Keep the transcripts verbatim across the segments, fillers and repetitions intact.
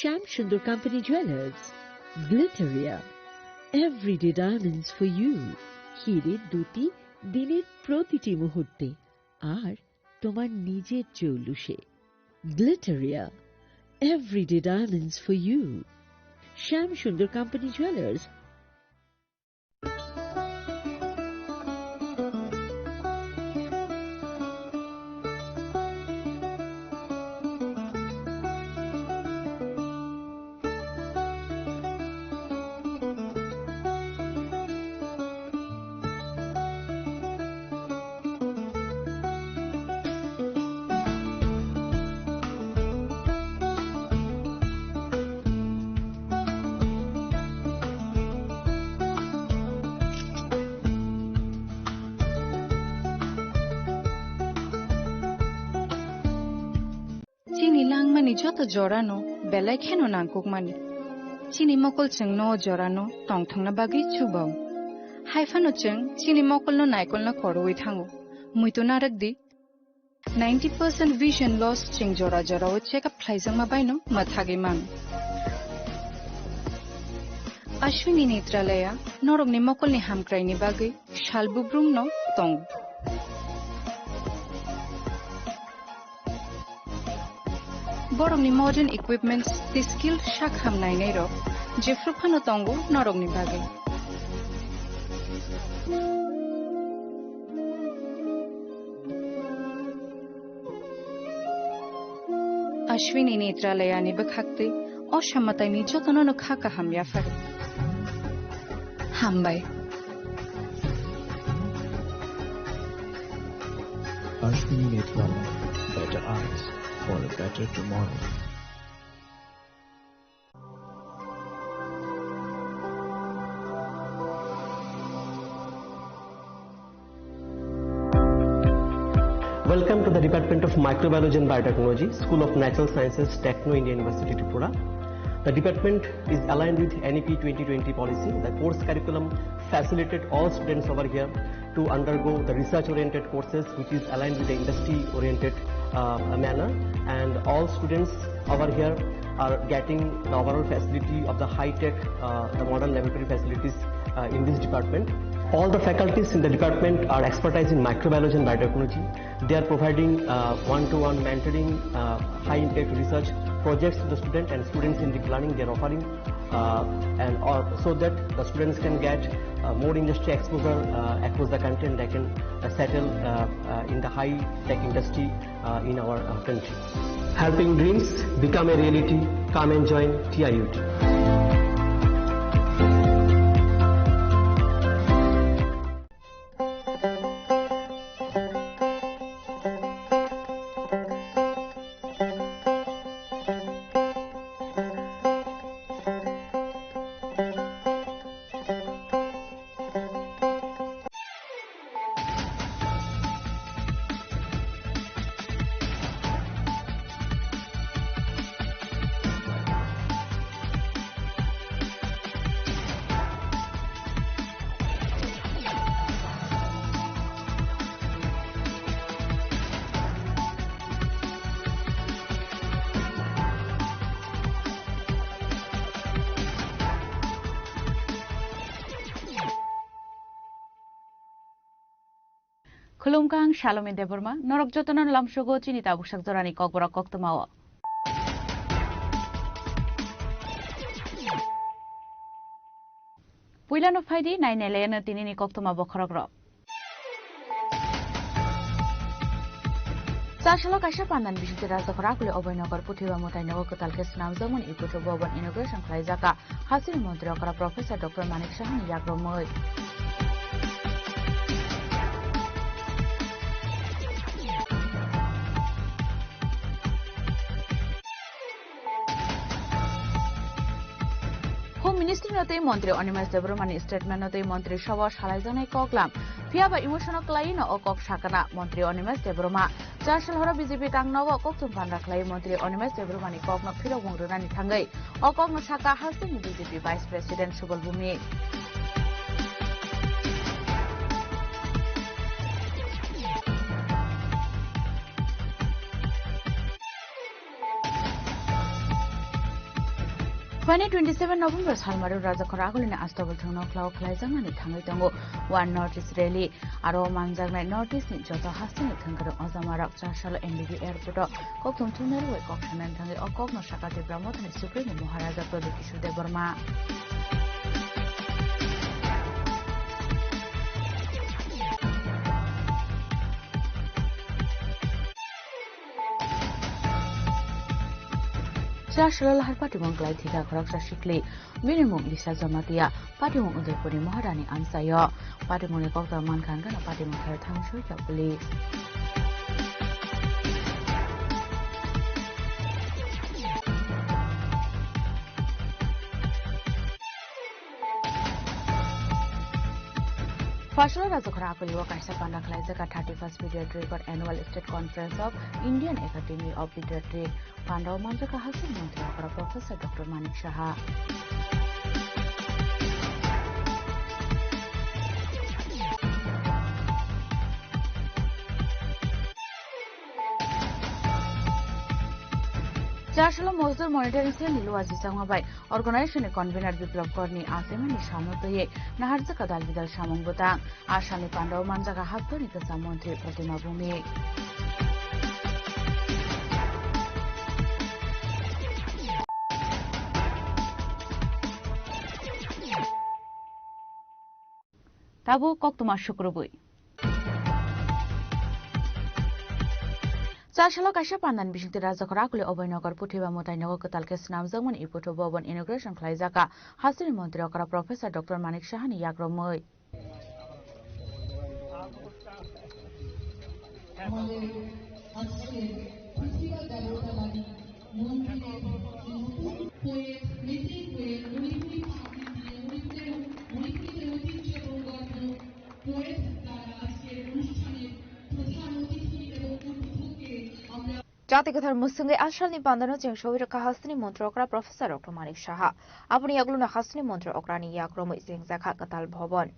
Shyam Sundar company jewellers, Glitteria, everyday diamonds for you. হিরে দুটি দিনের প্রতিটি মুহূর্তে আর তোমার নিজের চৌলুসে। Glitteria, everyday diamonds for you. Shyam Sundar company jewellers. Chini langmani joto jorano belai kheno nangkukmani. Chini mokol chwngno o jorano tongthokna bagwi chubao. Haiphano chwng chini mokolno naikolna korwi thango. Muitu narwkdi, ninety percent vision loss chwng jora jorao check up khlaijakma baino mwthagwi mano. Ashwini Netralaya norokni mokolni hamkraini bagwi sal bubrumno tongo. Borokni modern equipments tei skill sak ham nainairok jephru phano tongo norokni bagwi. Ashwini Netralayani bwkhaktwi o samataini jotono no kha kaham yapharo. Hambai. Ashwini Netralaya, better eyes for a better tomorrow. Welcome to the Department of Microbiology and Biotechnology, School of Natural Sciences, Techno India University, Tripura. The department is aligned with N E P twenty twenty policy. The course curriculum facilitated all students over here to undergo the research-oriented courses, which is aligned with the industry-oriented, uh, manner. And all students over here are getting the overall facility of the high-tech, uh, the modern laboratory facilities, uh, in this department. All the faculties in the department are expertise in microbiology and biotechnology. They are providing, uh, one-to-one mentoring, uh, high-impact research projects to the student, and students in deep learning, they are offering, uh, and all, so that the students can get, uh, more industry exposure, uh, across the country, and they can, uh, settle, uh, uh, in the high-tech industry, uh, in our, uh, country. Helping dreams become a reality. Come and join T I U T. Khulumkha, ang Salome Debbarma, norok jotono lamsogo chini tabuksak jorani kokborok koktwmao. Puilano phaidi, nainailaino tinini koktwma bokhorokrok. Chasalo kaisa pandani bisingtwi Rajakhor Akuli Obhainagar Puthiba Mwtai nogo kwtal khe swnamjakmani Ikuthru Bhaban inauguration khlaijak. Hasteni montri okra Professor Doctor Manik Sahani yakromwi. Home Ministry no tei Montri Animesh Debbarma ni statement no tei Montri Sabha salaijaknai koklam. Phiya ba emotion o kwlaiwi no o kok sakana Montri Animesh Debbarma. Chasal horo B J P tang nogo kokthum pandra khlai Montri Animesh Debbarma ni kok no phirokmung rwnani thangwi. O kok no saka hasteni B J P Vice President Subal Bhumik. Phainai twenty seven November salmaro Rajakhor Akulini Astobol thwngno khlao khlaijaknani thangwi tongo One North East Rally. Aro manjaknai North East ni joto hasteni thwngkwrwng ojamarok chasalo M B B airport o kokthum thumnai rwui kok sanani thangwi o kokno saka Tipra Mothani Supremo Maharaja Pradyut Kishore Debbarma. Chasalo lahar patimung klai thika khoroksa sikli, bini mung Lisa Jamatia, patimung Udaipurni Maharani amchaio. Patimungni kokthai mankha hwnkhe patimung khe thangwi soijak police. Phaisalo Rajakhor Akulio kaisa panda khlaijak thirty first Pediatric or Annual State Conference of Indian Academy of Pediatric. Pandao manjakha hasteni montri okra Professor Doctor Manik Saha. Chasalo Mojdur Monitoring Cell ni luwa jisangma bai organization ni convener Biplab Kor ni achaimani samung twiwi naharjakha dal bidal samung bwtang. Assamni pandao manjakha haptoni kwcham montri Pratima Bhumik. Tabuk koktwma sukrubwi. Chasalo kaisa pandani bisingtwi Rajakhor Akuli Obhainagar Puthiba Mwtai nogo kwtal khe swnamjakmani Iputhu Bhaban inauguration khlaijakha hasteni montri okra Professor Doctor Manik Sahani yakromwi. আমাদের আজকে প্রতিভা জাগ্রত বাণী মন্ত্রীদের নতুন poet, মেধাবী poet, মণিপুরী পাপড়ি দিয়ে মণিপুরের, মণিপুরীদের ঐতিহ্য এবং গর্ব poet তারা আজকের অনুষ্ঠানের প্রধান অতিথি এবং উদ্বোধককে আমরা Jati kwthar mwswngwi asalni pandano cheng sogwi rwkha hasteni montri okra Professor Doctor Manik Saha. Aboni yagulono hasteni montri okrani yakromwi chengjakha kwtal bhaban.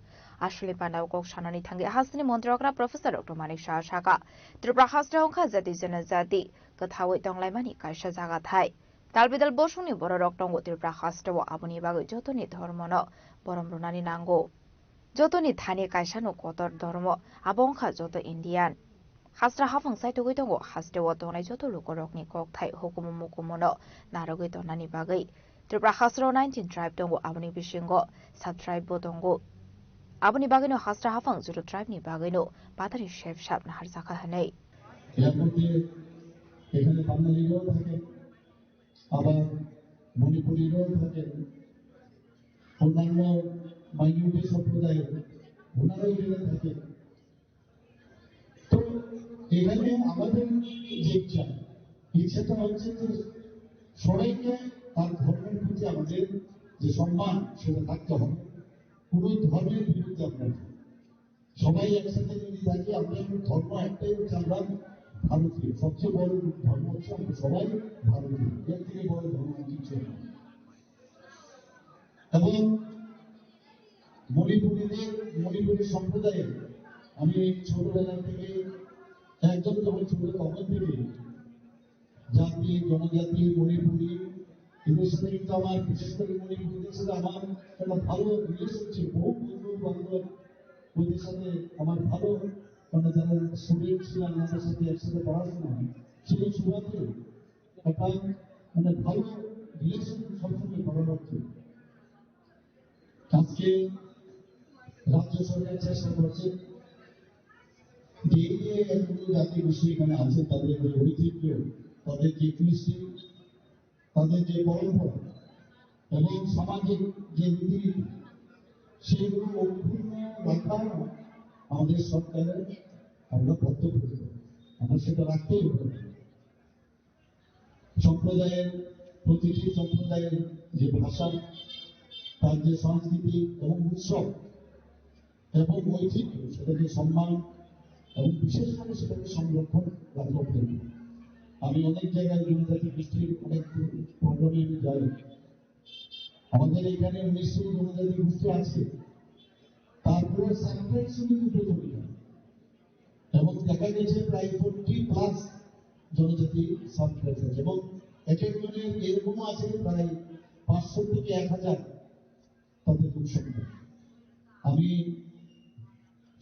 Asalni pandao kok sanani thangwi hasteni montri okra Professor Doctor Manik Saha sakha, Tripura hasteo wngkha jati janajati kwthaui tonglaimani kaisa jagathai. Dalbidal bosongni bororok tongo Tripura hasteo, aboni bagwi jotoni dhormono borom rwnani nango. Jotoni thani kaisano kotor dhormo, abo wngkha joto Indian. Hasra haphang chaitugwi tongo, hasteo tongnai joto lukurokni kokthai hukumu mukumu no narwgwi tonnani bagwi. Tripura hasrao nineteen tribe tongo, aboni bisingo sub tribe bo tongo. Aboni bagwino hasra haphang joto tribe ni bagwino patari sep sap naharjakha hwnwi. এর মধ্যে এখানে বাঙালিরাও থাকে, আবার মণিপুরিরাও থাকে, অন্যান্য মাইনরিটি সম্প্রদায়ের ওনারাও এখানে থাকে। তো এখানে আমাদের যে ইচ্ছা, ইচ্ছাটা হচ্ছে যে সবাইকে তার ধর্মের প্রতি আমাদের যে সম্মান, সেটা থাকতে হবে। কোনো ধর্মের বিরুদ্ধে আমরা না। সবাই একসাথে যদি থাকি, আমরা ধর্ম একটাই হচ্ছে আমরা ভারতীয়। সবচেয়ে বড় ধর্ম হচ্ছে আমরা সবাই ভারতীয়, এর থেকে বড় ধর্ম আর কিছু নেই। এবং মণিপুরীদের, মণিপুরী সম্প্রদায়ের আমি ছোটবেলা থেকে একদম যখন ছোট তখন থেকে জাতি, জনজাতি, মণিপুরী, এদের সাথে কিন্তু আমার, বিশেষ করে মণিপুরীদের সাথে আমার একটা ভালো রিলেশন ছিল। বহু বন্ধু বান্ধব ওদের সাথে আমার ভালো, মানে, যারা স্টুডেন্ট ছিলাম, আমাদের সাথে একসাথে পড়াশোনা হয়, সেই সুবাদে একটা, মানে, ভালো রিলেশন সবসময় বজায় রাখতে। আজকে রাজ্য সরকার চেষ্টা করছে যে এই যে এতগুলো জাতি গোষ্ঠী এখানে আছে, তাদের যে ঐতিহ্য, তাদের যে কৃষ্টি, তাদের যে পরম্পরা এবং সামাজিক যে রীতিনীতি, সেগুলো অক্ষুণ্ণ রাখার আমাদের সরকারের আমরা কর্তব্য। আমরা সেটা রাখতেই হবে। সম্প্রদায়ের, প্রতিটি সম্প্রদায়ের যে ভাষা, তার যে সংস্কৃতি এবং উৎসব এবং ঐতিহ্য, সেটাকে সম্মান এবং বিশেষ করে সেটাকে সংরক্ষণ রাখা প্রয়োজন। আমি অনেক জায়গায় জনজাতি গোষ্ঠীর অনেক প্রোগ্রামে আমি যাই। আমাদের এখানে উনিশশো জনজাতি গোষ্ঠী আছে, তারপরে সাবট্রাইবস কিন্তু প্রচলিত। এবং দেখা গেছে প্রায় ফোরটি প্লাস জনজাতি সাবট্রাইবস আছে এবং এক একজনের এরকমও আছে প্রায় পাঁচশো থেকে এক হাজার তাদের লোকসংখ্যা। আমি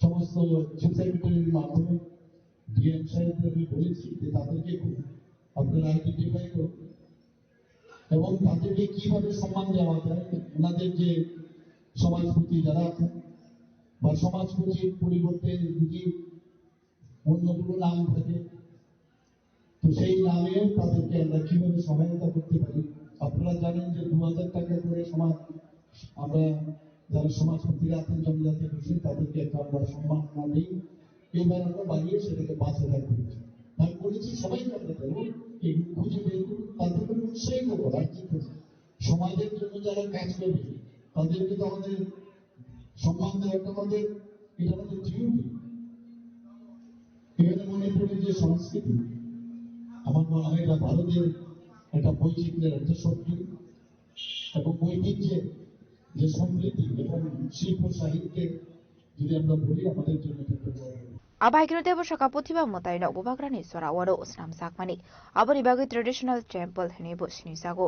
সমস্ত চিফ সেক্রেটারির মাধ্যমে ডিএম সাহেবদের আমি বলেছি যে তাদেরকে খুব আপনারা আইডেন্টিফাই করুন এবং তাদেরকে কিভাবে সম্মান দেওয়া যায়, ওনাদের যে সমাজপতি যারা আছেন বা সমাজপতির পরিবর্তে যদি অন্য কোনো নাম থাকে, তো সেই নামে তাদেরকে আমরা কিভাবে সহায়তা করতে পারি। আপনারা জানেন যে দু হাজার টাকা করে সমাজ, আমরা যারা সমাজপতিরা আছেন জনজাতি গোষ্ঠী, তাদেরকে একটা আমরা সম্মাননা দিই। এবার আমরা বাড়িয়ে সেটাকে পাঁচ হাজার করেছি। তাই বলেছি সবাইকে আমরা দেবো, এগুলো খুঁজে বের করুন, তাদের করে উৎসাহিত করো। আর কি করবো? সমাজের জন্য যারা কাজ করবে তাদেরকে তো আমাদের সম্মান দেওয়াটা আমাদের, এটা আমাদের ডিউটি। এখানে মণিপুরের যে সংস্কৃতি, আমার মনে হয় এটা ভারতের একটা বৈচিত্র্যের একটা শক্তি এবং ঐতিহ্যের যে সমৃদ্ধি এবং শিল্প সাহিত্যের যদি আমরা বলি, আমাদের জন্য এটা একটা গৌরব। Abai kino tebo saka puthiba mwtai no bubagrani sora waro swnam sakmani. Aboni bagwi traditional temple hinwi bo sinijago.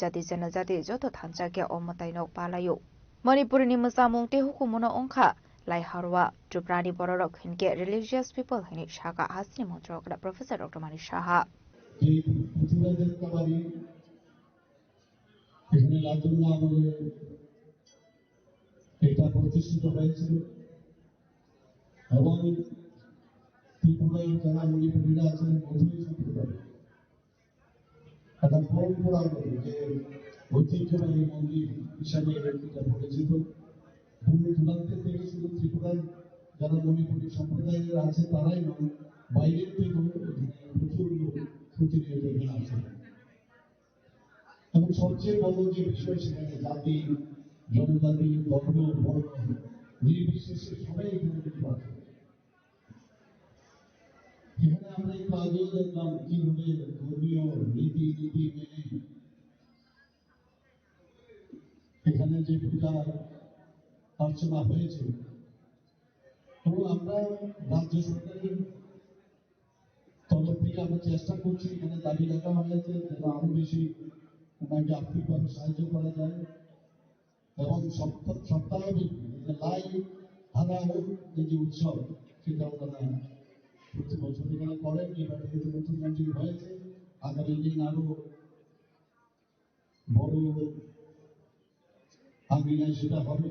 Jati janajati joto thansa khe o mwtai no palaio. Manipurni mwsamung tei hukumu no wngkha Lai Harwa. Tripurani bororok hinkhe religious people hinwi sakha hasteni montri okra Professor Doctor Mani Saha. এই পুঁথিবাজার কাবাডি এখানে রাজন্য আমলে এটা প্রতিষ্ঠিত হয়েছিল এবং ত্রিপুরায় যারা মণিপুরীরা আছেন, মধ্যমী সম্প্রদায়, একটা পরম্পরাগত যে ঐতিহ্যবাহী মন্দির হিসাবে এটা পরিচিত। পূর্ব তুলান্তে থেকে শুধু ত্রিপুরার যারা মণিপুরী সম্প্রদায়ের আছে তারাই নয়, বাইরের থেকেও এখানে প্রচুর লোক প্রতিনিয়ত এখানে আসে। এবং সবচেয়ে বড় যে বিষয়, সেখানে জাতি, জনজাতি, ধর্ম, বর্ণ নির্বিশেষে সবাই এখানে কিন্তু আছে। এখানে আমরা একটু আগেও দেখলাম কিভাবে ধর্মীয় রীতি নীতি মেনে এখানে যে পূজা অর্চনা হয়েছে, এবং আমরা রাজ্য সরকারের তরফ থেকে আমরা চেষ্টা করছি, এখানে দাবি রাখা হয়েছে যেন আরো বেশি ওনাকে আর্থিকভাবে সাহায্য করা যায় এবং সপ্তাহ, সপ্তাহব্যাপী এই যে লাই হারা এই যে উৎসব, সেটা ওনারা প্রতি বছর এখানে করেন। এবার যেহেতু নতুন মন্দির হয়েছে, আগামী দিন আরো বড় আঙ্গিনায় সেটা হবে।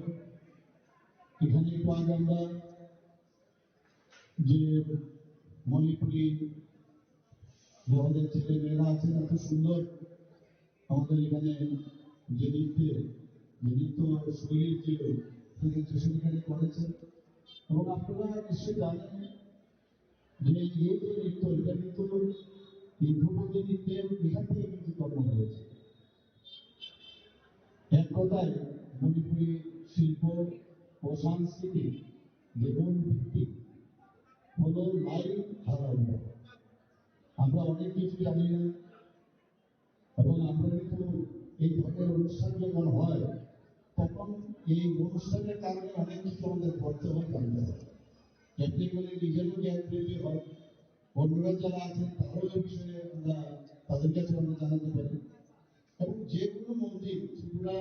এখানে একটু আগে আমরা যে মণিপুরি যে আমাদের ছেলে মেয়েরা আছেন, এত সুন্দর আমাদের এখানে যে নৃত্যে, যে নৃত্য শৈলীর যে প্রেজেন্টেশন এখানে করেছেন, এবং আপনারা নিশ্চয়ই জানেন যে এই যে নৃত্য, এটা কিন্তু এই ধ্রুপদী নৃত্যের এখান থেকে কিন্তু জন্ম হয়েছে। এক কথায় মণিপুরী শিল্প ও সংস্কৃতি যে মূল ভিত্তি হলো লাই হারা উৎসব। আমরা অনেক কিছু জানি না, এবং আমরা কিন্তু এই ধরনের অনুষ্ঠান যখন হয়, তখন এই অনুষ্ঠানের কারণে অনেক কিছু আমাদের পড়তে হয়, জানতে হয়। এতে করে নিজেরও জ্ঞান বৃদ্ধি হয়, অন্যরা যারা আছেন তারাও এই বিষয়ে আমরা, তাদের কাছে আমরা জানাতে পারি। এবং যে কোনো মন্দির, ত্রিপুরা,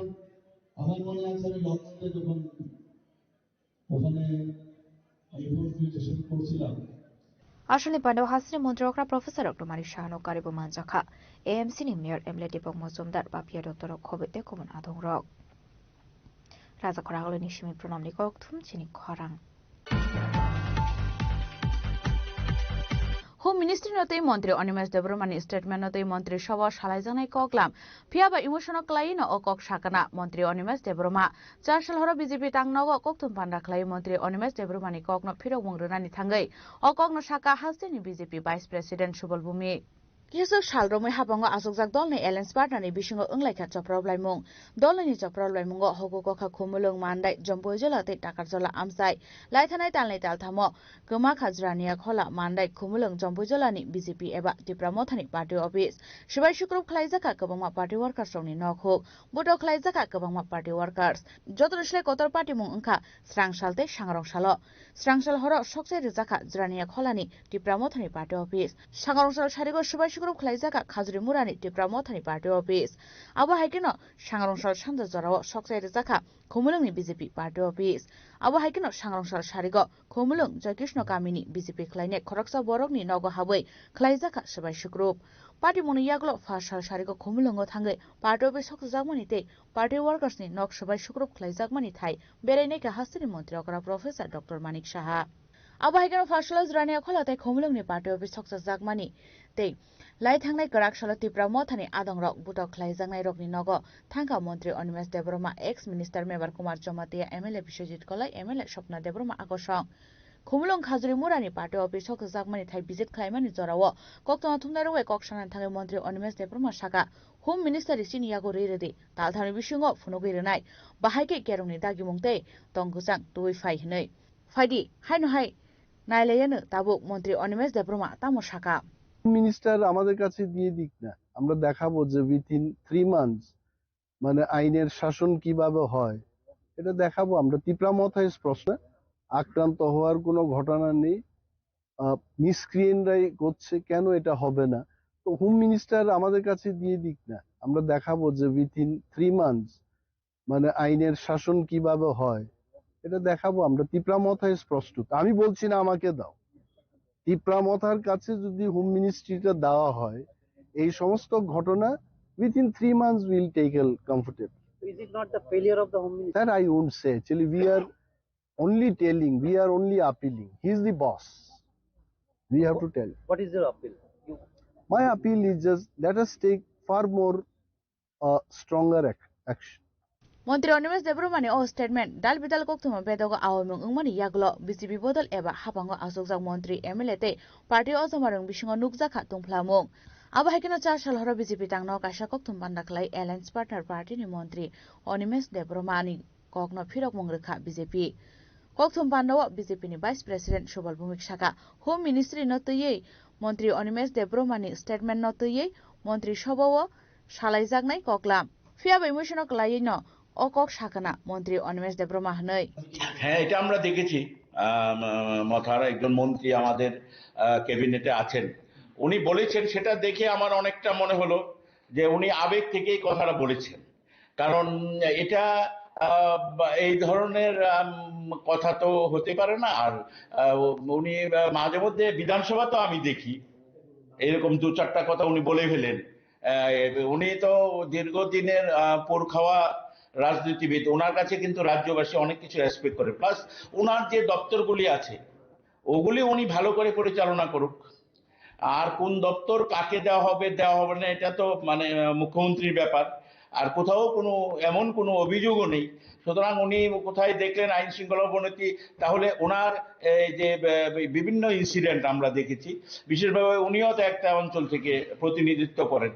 আমার মনে আছে আমি লখনৌতে যখন ওখানে আমি প্রেজেন্টেশন করছিলাম। Aswkni panda o hasteni montri okra Professor Doctor Mani Sahano karibo manjakha. A M C ni Mayor M L A Deepak Majumdar, Papia Dottor rok khoboi tei kubun adongrok. Raja Khorang Aloni simi pronom ni kok thum chini khorang. Home Ministry no tei Montri Animesh Debbarma ni statement no tei Montri Sabha salaijaknai koklam. Phiya ba emotion o kwlai no o kok sakana Montri Animesh Debbarma. Char sal horo B J P tang nogo kokthum panda khlai Montri Animesh Debbarma ni kokno phirokmung rwnani thangwi o kokno saka hasteni B J P Vice President Subal Bhumik. Kisa sal romwi habango achukjak dolni alliance partner ni bisingo wnglaikha chopra blaimung. Dolni chopra blaimungo Hogo Kokha Khumulwng Mandai, Jompuijala tei Takarjala Amchai. Laithanai talni talthamo Kwmakha Jraniya Khola Mandai Khumulwng Jompuijala ni B J P eba Tipra Motha ni party office. Sibai sukrup khlaijakha kwbangma party workers rokni nokhuk. Bodo khlaijakha kwbangma party workers. Jotoni slai kotor party mung wngkha Srangsal tei Sangarongsalo. Srangsal horo sokchai rwjakha Jraniya Kholani Tipra Mothani party office. Sangarongsal sarigo subai Sukrub khlaijak kha Khajuri Murani Tipra Mothani party office. Abo hai kheno Sangrongsal sanja jorao sokchai rijak kha Khumulwngni B J P party office. Abo hai kheno Sangrongsal sarigo Khumulwng Joykrishna kamini B J P khlainai khoroksa borokni nogo habwi khlaijak kha swbai sukrub. Party mungni yagulo pha sal sarigo Khumulwngo thangwi party office sokjakmani tei party workers ni nok swbai sukrub khlaijakmani thai berainai kha hasteni montri okra Professor Doctor Manik Saha. Abo hai kheno pha salo jwrani okhola tei Khumulwngni party office sokjakmani tei lai thangnai kwrak salo Tipra Mothani adongrok butok khlaijaknairokni nogo thangkha montri Animesh Debbarma, ex minister Mebar Kumar Jamatia, M L A Biswajit Kolai, M L A Swapna Debbarma akosong. Khumulwng Khajuri Murani party office sokjakmani thai visit khlaimani jorao koktwma thumnai rwbai kok sanani thangwi montri Animesh Debbarma saka, Home Minister ri chini yago ri rwdi, talthamni bisingo phunugwi rwnai, bahai khe kerongni dagimung tei tong kwchang tubui phai hwnwi. Phaidi, haino hai nailaiyano tabuk montri Animesh Debbarma tamo saka. Minister আমাদের কাছে দিয়ে দিক না, আমরা দেখাবো যে within three months মানে আইনের শাসন কিভাবে হয়, এটা দেখাবো আমরা। তিপ্রা মথাইস প্রশ্ন আক্রান্ত হওয়ার কোনো ঘটনা নেই। আহ, মিসক্রিয়েন্টরাই করছে, কেন এটা হবে না? তো হোম মিনিস্টার আমাদের কাছে দিয়ে দিক না, আমরা দেখাবো যে উইথিন থ্রি মান্থস মানে আইনের শাসন কিভাবে হয়, এটা দেখাবো আমরা। তিপ্রা মথাইস প্রস্তুত, আমি বলছি না আমাকে দাও। তিপ্রা মথার কাছে যদি হোম মিনিস্ট্রিটা দেওয়া হয়, এই সমস্ত ঘটনা within three months will tackle comfortable. Is it not the failure of the Home Ministry? That I won't say. Actually, we are only telling, we are only appealing. He is the boss. We have to tell. What is your appeal? You My appeal is just let us take far more uh, stronger ac- action. Montri Animesh Debbarmani o statement dal bidal koktwma bedogo awimung wngmani yagulo B J P bodol eba habango achukjak montri, M L A tei party ojomarwng bisingo nukjakha tungphlamung. Abo hai kheno char sal horo B J P tangno kaisa kokthum panda khlai alliance partner party ni montri Animesh Debbarmani kokno phirokmung rwkha B J P. Kokthum pandao B J P ni Vice President Subal Bhumik saka, Home Ministry no twiwi montri Animesh Debbarmani statement no twiwi montri sobao salaijaknai koklam. Phiya bai muisano kwlaiwi no o kok sakana montri Animesh Debbarma hwnwi. হ্যাঁ, এটা আমরা দেখেছি। আহ, ম- মথার একজন মন্ত্রী আমাদের আহ, ক্যাবিনেটে আছেন, উনি বলেছেন, সেটা দেখে আমার অনেকটা মনে হলো যে উনি আবেগ থেকে এই কথাটা বলেছেন। কারণ এটা আহ, বা- এই ধরনের আম, কথা তো হতে পারে না। আর আহ, উনি আহ, মাঝে মধ্যে বিধানসভা তো আমি দেখি, এরকম দু চারটা কথা উনি বলে ফেলেন। আহ, উনি তো দীর্ঘদিনের আহ, পোর খাওয়া রাজনীতিবিদ, ওনার কাছে কিন্তু রাজ্যবাসী অনেক কিছু এক্সপেক্ট করে। প্লাস ওনার যে দপ্তরগুলি আছে, ওগুলি উনি ভালো করে পরিচালনা করুক। আর কোন দপ্তর কাকে দেওয়া হবে, দেওয়া হবে না, এটা তো মানে আহ, মুখ্যমন্ত্রীর ব্যাপার। আর কোথাও কোনো এমন কোনো অভিযোগও নেই। সুতরাং উনি কোথায় দেখলেন আইন শৃঙ্খলা অবনতি, তাহলে ওনার এই যে আহ, বিভিন্ন ইনসিডেন্ট আমরা দেখেছি, বিশেষভাবে উনিও তো একটা অঞ্চল থেকে প্রতিনিধিত্ব করেন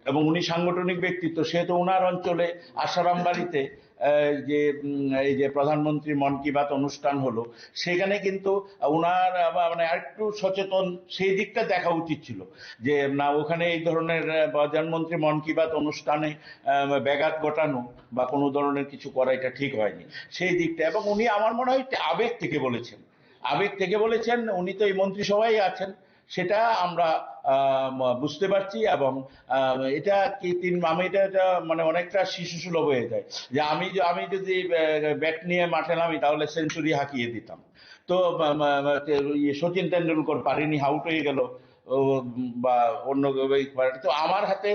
এবং উনি সাংগঠনিক ব্যক্তিত্ব, সেহেতু ওনার অঞ্চলে আশারাম বাড়িতে আহ, যে উম, এই যে প্রধানমন্ত্রী মন কি বাত অনুষ্ঠান হলো, সেখানে কিন্তু ওনার আবার মানে আরেকটু সচেতন সেই দিকটা দেখা উচিত ছিল, যে না, ওখানে এই ধরনের আহ, প্রধানমন্ত্রী মন কি বাত অনুষ্ঠানে আহ, ব্যাঘাত ঘটানো বা কোনো ধরনের কিছু করা, এটা ঠিক হয়নি সেই দিকটা। এবং উনি, আমার মনে হয়, একটা আবেগ থেকে বলেছেন, আবেগ থেকে বলেছেন। উনি তো এই মন্ত্রিসভায় আছেন, সেটা আমরা আহ, ম- বুঝতে পারছি। এবং আহ, এটা কি তিন আমি এটা এটা মানে অনেকটা শিশু সুলভ হয়ে যায়, যে আমি য- আমি যদি ব্যাট নিয়ে মাঠে নামি, তাহলে সেঞ্চুরি হাঁকিয়ে দিতাম। তো মা- মা- মা- তে- ইয়ে, সচিন তেন্ডুলকর পারেনি, আউট হয়ে গেল, ও, বা অন্য কেউ এই পারে। তো আমার হাতে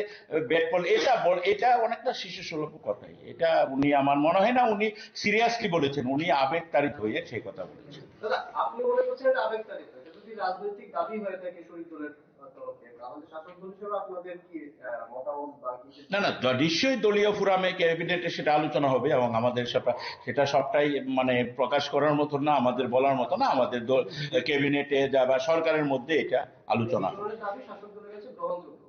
ব্যাট বল, এটা বল, এটা অনেকটা শিশু সুলভ কথাই। এটা উনি, আমার মনে হয় না উনি সিরিয়াসলি বলেছেন, উনি আবেগ তাড়িত হয়ে সেই কথা বলেছেন। দাদা, আপনি মনে করছেন এটা আবেগ তাড়িত? এটা যদি রাজনৈতিক দাবি হয়ে থাকে শরিক দলের তরফে, তাহলে শাসক দল হিসেবে আপনাদের কি আহ, মতামত বা কি? না, না, দ- নিশ্চয়ই দলীয় ফোরামে, ক্যাবিনেটে সেটা আলোচনা হবে এবং আমাদের সেটা সেটা সবটাই মানে প্রকাশ করার মতো না, আমাদের বলার মতো না। আমাদের দল, ক্যাবিনেটে যা বা সরকারের মধ্যে এটা আলোচনা হবে। এই ধরনের দাবি শাসক দলের কাছে গ্রহণযোগ্য,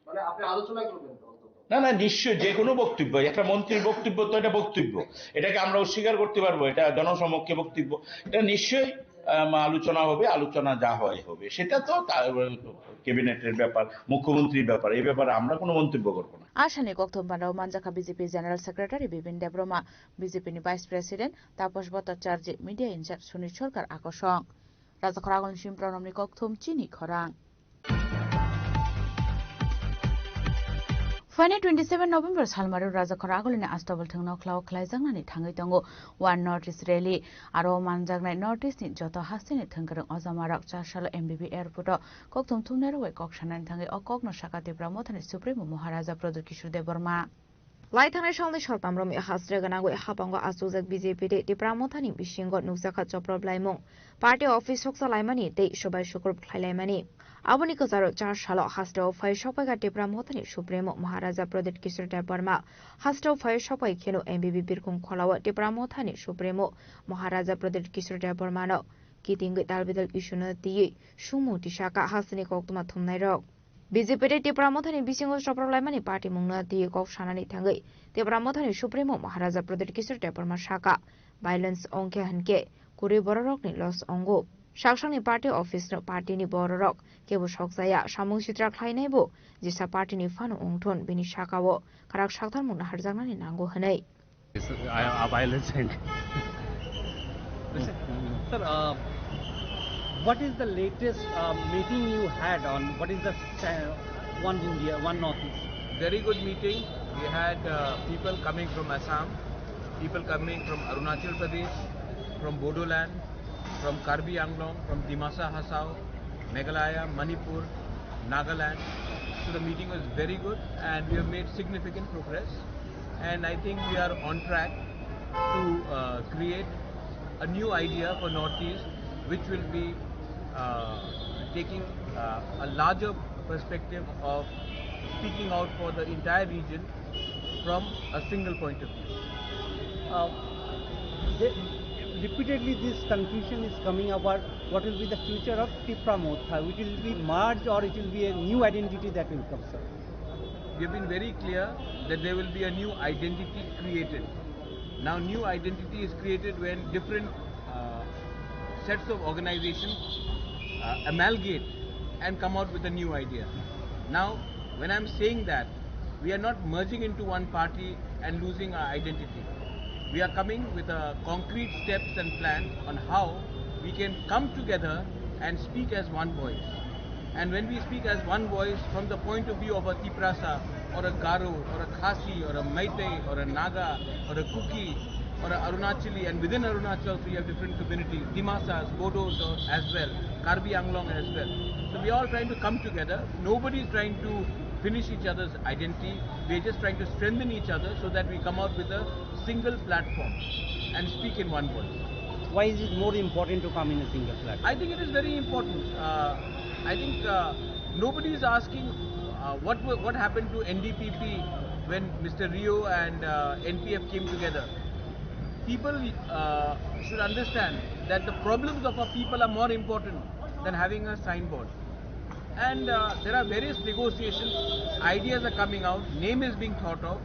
মানে আপনি আলোচনা করবেন তো অন্তত? না, না, নিশ্চয়ই যে কোনো বক্তব্য, একটা মন্ত্রীর বক্তব্য তো এটা বক্তব্য, এটাকে আমরা অস্বীকার করতে পারবো? এটা জনসমক্ষে বক্তব্য, এটা নিশ্চয়ই আম, আলোচনা হবে। আলোচনা যা হয় হবে, সেটা তো তা- ক্যাবিনেটের ব্যাপার, মুখ্যমন্ত্রীর ব্যাপার, এই ব্যাপারে আমরা কোনো মন্তব্য করবো না। Asani kokthum panda o manjakha B J P General Secretary Bipin Debbarma, B J P ni Vice President Taposh Bhattacharjee, Media in-charge Sunil Sarkar akosong. Rajakhor Agulni sim Pranamni kokthum chini khorang. Phainai twenty seven November salmaro Rajakhor agulini Astabal thwngno khlao khlaijaknani thangwi tongo One North East Rally. Aro manjaknai North East ni joto hasteni thwngkwrwng ojamarok char salo M B B airport o kokthum thumnairok bai kok sanani thangwi o kokno saka Tipra Mothani Supremo Maharaja Pradyut Kishore Debbarma. Lai thangnai salni saltam romwi hasre gwnangwi hapango achukjak B J P tei Tipra Mothani bisingo nukjakha chopropblaimung, party office soksa laimani tei subai sukrub khlai laimani. Aboni kwcharo char salo hasteo phai sokphaikha Tipra Mothani Supremo Maharaja Pradyut Kishore Debbarma. Hasteo phai sokphai kheno M B B birkhung kholao Tipra Mothani Supremo Maharaja Pradyut Kishore Debbarmano kitingwi talbidal issue no twiwi sumung tisaka hasteni koktwma thumnairok. B J P tei Tipra Mothani bisingo chopropblaimani party mungno twiwi kok sanani thangwi Tipra Mothani Supremo Maharaja Pradyut Kishore Debbarma saka, violence ongkhe hinkhe kwrwi bororokni loss ongo. Saksakni party office no party ni bororok kebo sokjaya, samung sitra khlainaibo jesa party ni phano wngthun, bini sakao kwrak sakthar mungno harjaknani nango hwnwi. Yes, I, I violence and Sir, uh, what is the latest uh, meeting you had on what is the uh, One India, One Northeast? Very good meeting. We had uh, people coming from Assam, people coming from Arunachal Pradesh, from Bodoland, from Karbi Anglong, from Dimasa Hasao, Meghalaya, Manipur, Nagaland. So the meeting was very good and we have made significant progress. And I think we are on track to uh, create a new idea for Northeast, which will be uh, taking uh, a larger perspective of speaking out for the entire region from a single point of view. Uh, the, repeatedly, this confusion is coming about what will be the future of Tipra Motha. It will be merged or it will be a new identity that will come, sir? We have been very clear that there will be a new identity created. Now, new identity is created when different uh, sets of organizations uh, amalgate and come out with a new idea. Now, when I'm saying that, we are not merging into one party and losing our identity. We are coming with a concrete steps and plan on how we can come together and speak as one voice. And when we speak as one voice from the point of view of a Tiprasa or a Garo or a Khasi or a Meitei or a Naga or a Kuki or a Arunachali, and within Arunachal also you have different communities, Dimasas, Bodos as well, Karbi Anglong as well. So we are all trying to come together. Nobody is trying to finish each other's identity. We are just trying to strengthen each other so that we come out with a single platform and speak in one voice. Why is it more important to come in a single platform? I think it is very important. Uh, I think uh, nobody is asking uh, what wa- what happened to N D P P when Mister Rio and uh, N P F came together. People uh, should understand that the problems of our people are more important than having a signboard. And uh, there are various negotiations, ideas are coming out, name is being thought of,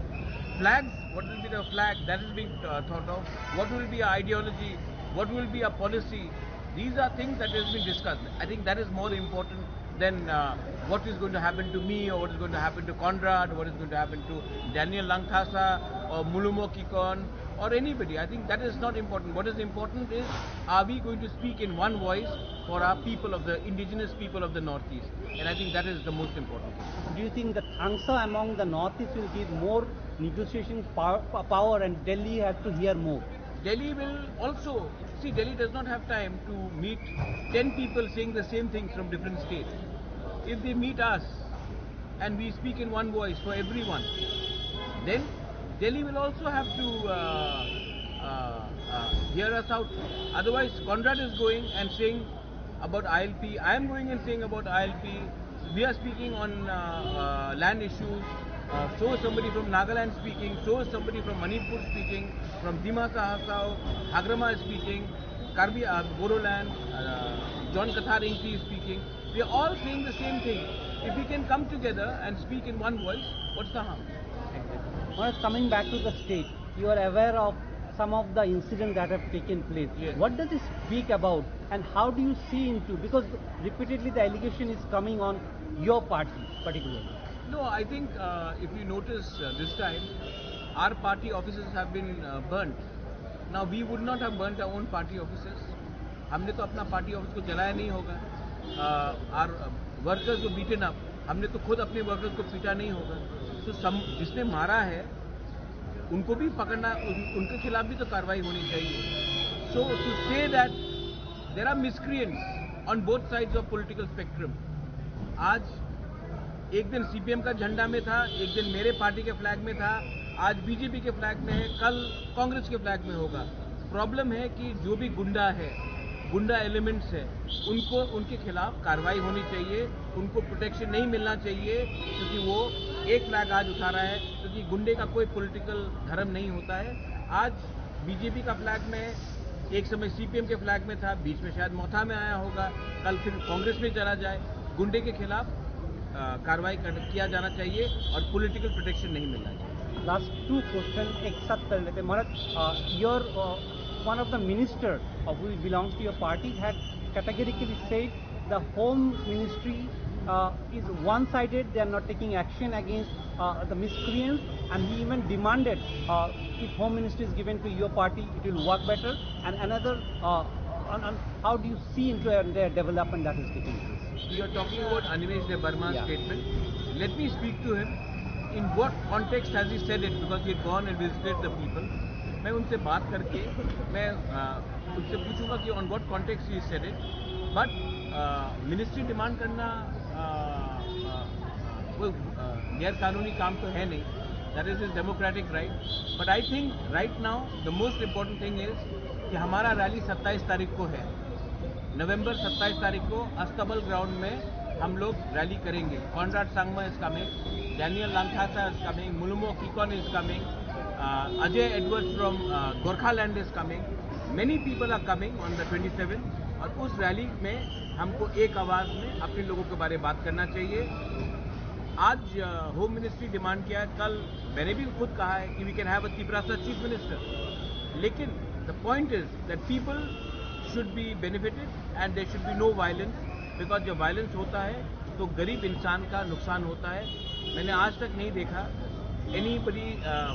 flags, what will be the flag, that is being uh, thought of, what will be our ideology, what will be our policy. These are things that has been discussed. I think that is more important than uh, what is going to happen to me or what is going to happen to Conrad, what is going to happen to Daniel Langthasa or Mulumo Kikon or anybody. I think that is not important. What is important is, are we going to speak in one voice for our people of the indigenous people of the Northeast? And I think that is the most important thing. Do you think the thansa among the Northeast will give more negotiation power, power and Delhi have to hear more? Delhi will also, see, Delhi does not have time to meet ten people saying the same things from different states. If they meet us and we speak in one voice for everyone, then Delhi will also have to uh, uh, uh, hear us out. Otherwise, Conrad is going and saying about I L P, I am going and saying about I L P. We are speaking on uh, uh, land issues. Uh, so is somebody from Nagaland speaking, so is somebody from Manipur speaking, from Dimasa Hasao, Hagrama is speaking, Karbi uh, Bodoland, uh, John Kathar Ingti is speaking. We are all saying the same thing. If we can come together and speak in one voice, what's the harm? Well, coming back to the state, you are aware of some of the incidents that have taken place. Yes. What does this speak about, and how do you see into, because repeatedly the allegation is coming on your party particularly? No, I think uh, if you notice uh, this time, our party offices have been uh, burnt. Now, we would not have burnt our own party offices. हमने तो अपना party office को जलाया नहीं होगा. Uh, our uh, workers were beaten up. हमने तो खुद अपने वर्कर्स को पीटा नहीं होगा, तो सम, जिसने मारा है उनको भी पकड़ना, उन, उनके खिलाफ भी तो कार्रवाई होनी चाहिए। So to say that there are miscreants on both sides of political spectrum। आज एक दिन सीपीएम का झंडा में था, एक दिन मेरे पार्टी के फ्लैग में था, आज बीजेपी के फ्लैग में है, कल कांग्रेस के फ्लैग में होगा। प्रॉब्लम है कि जो भी गुंडा है, गुंडा एलिमेंट्स है, उनको, उनके खिलाफ कार्रवाई होनी चाहिए। उनको प्रोटेक्शन नहीं मिलना चाहिए, क्योंकि वो एक फ्लैग आज उठा रहा है, क्योंकि गुंडे का कोई पॉलिटिकल धर्म नहीं होता है। आज बीजेपी का फ्लैग में, एक समय सीपीएम के फ्लैग में था, बीच में शायद मोथा में आया होगा, कल फिर कांग्रेस में चला जाए। गुंडे के खिलाफ कार्रवाई किया जाना चाहिए और पॉलिटिकल प्रोटेक्शन नहीं मिलना चाहिए। Last two question, ek saath kar lete, Maharaj, your one of the minister who belongs to your party had categorically said the home ministry is one sided, they are not taking action against the miscreants, and he even demanded if home ministry is given to your party, it will work better. And another, on, on how do you see into their development that is taking place? You are talking about Animesh Debbarma's statement. Let me speak to him. In what context has he said it? Because he had gone and visited the people. मैं उनसे बात करके मैं उससे पूछूंगा कि on what context he said it, but ministry demand करना कोई गैर कानूनी काम तो है नहीं। That is his democratic right. But I think right now the most important thing is कि हमारा रैली सत्ताईस तारीख को है, नवंबर सत्ताईस तारीख को अस्तबल ग्राउंड में हम लोग रैली करेंगे। Conrad Sangma is coming, Daniel Langthasa is coming, Mulumo Kikon is coming, Ajay Edwards from Gorkhaland is coming. Many people are coming on the twenty seventh, और उस रैली में हमको एक आवाज में अपने लोगों के बारे में बात करना चाहिए। आज होम मिनिस्ट्री डिमांड किया है, कल मैंने भी खुद कहा है कि we can have a Tiprasa chief minister, लेकिन the point is that people should be benefited and there should be no violence, because जब वायलेंस होता है तो गरीब इंसान का नुकसान होता है। मैंने आज तक नहीं देखा anybody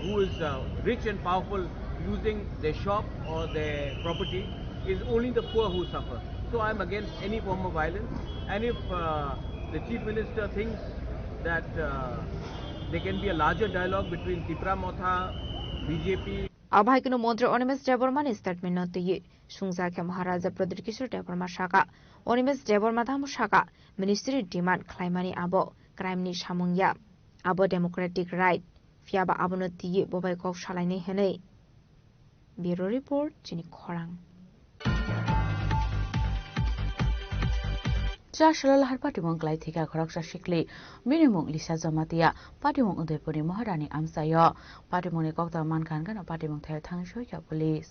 who is rich and powerful losing their shop or their property. Is only the poor who suffer. So I am against any form of violence, and if the chief minister thinks that there can be a larger dialogue between Tipra Motha, B J P. Abahaikeno montri Animesh Debbarmani statement no twiwi sungjakhe Maharaja Pradyut Kishore Debbarma saka, Animesh Debbarma tamo saka, ministry demand khlaimani abo crime ni samung ya, abo democratic right, phiyaba abono twiwi bobai kok salainai hwnwi. Bureau report, chini khorang. Chasalo lahar patimung klai thika khoroksa sikli, bini mung Lisa Jamatia, patimung Udaipurni Maharani amchaio. Patimungni kokta mankha hwnkhe no patimung thaio thang soikha police.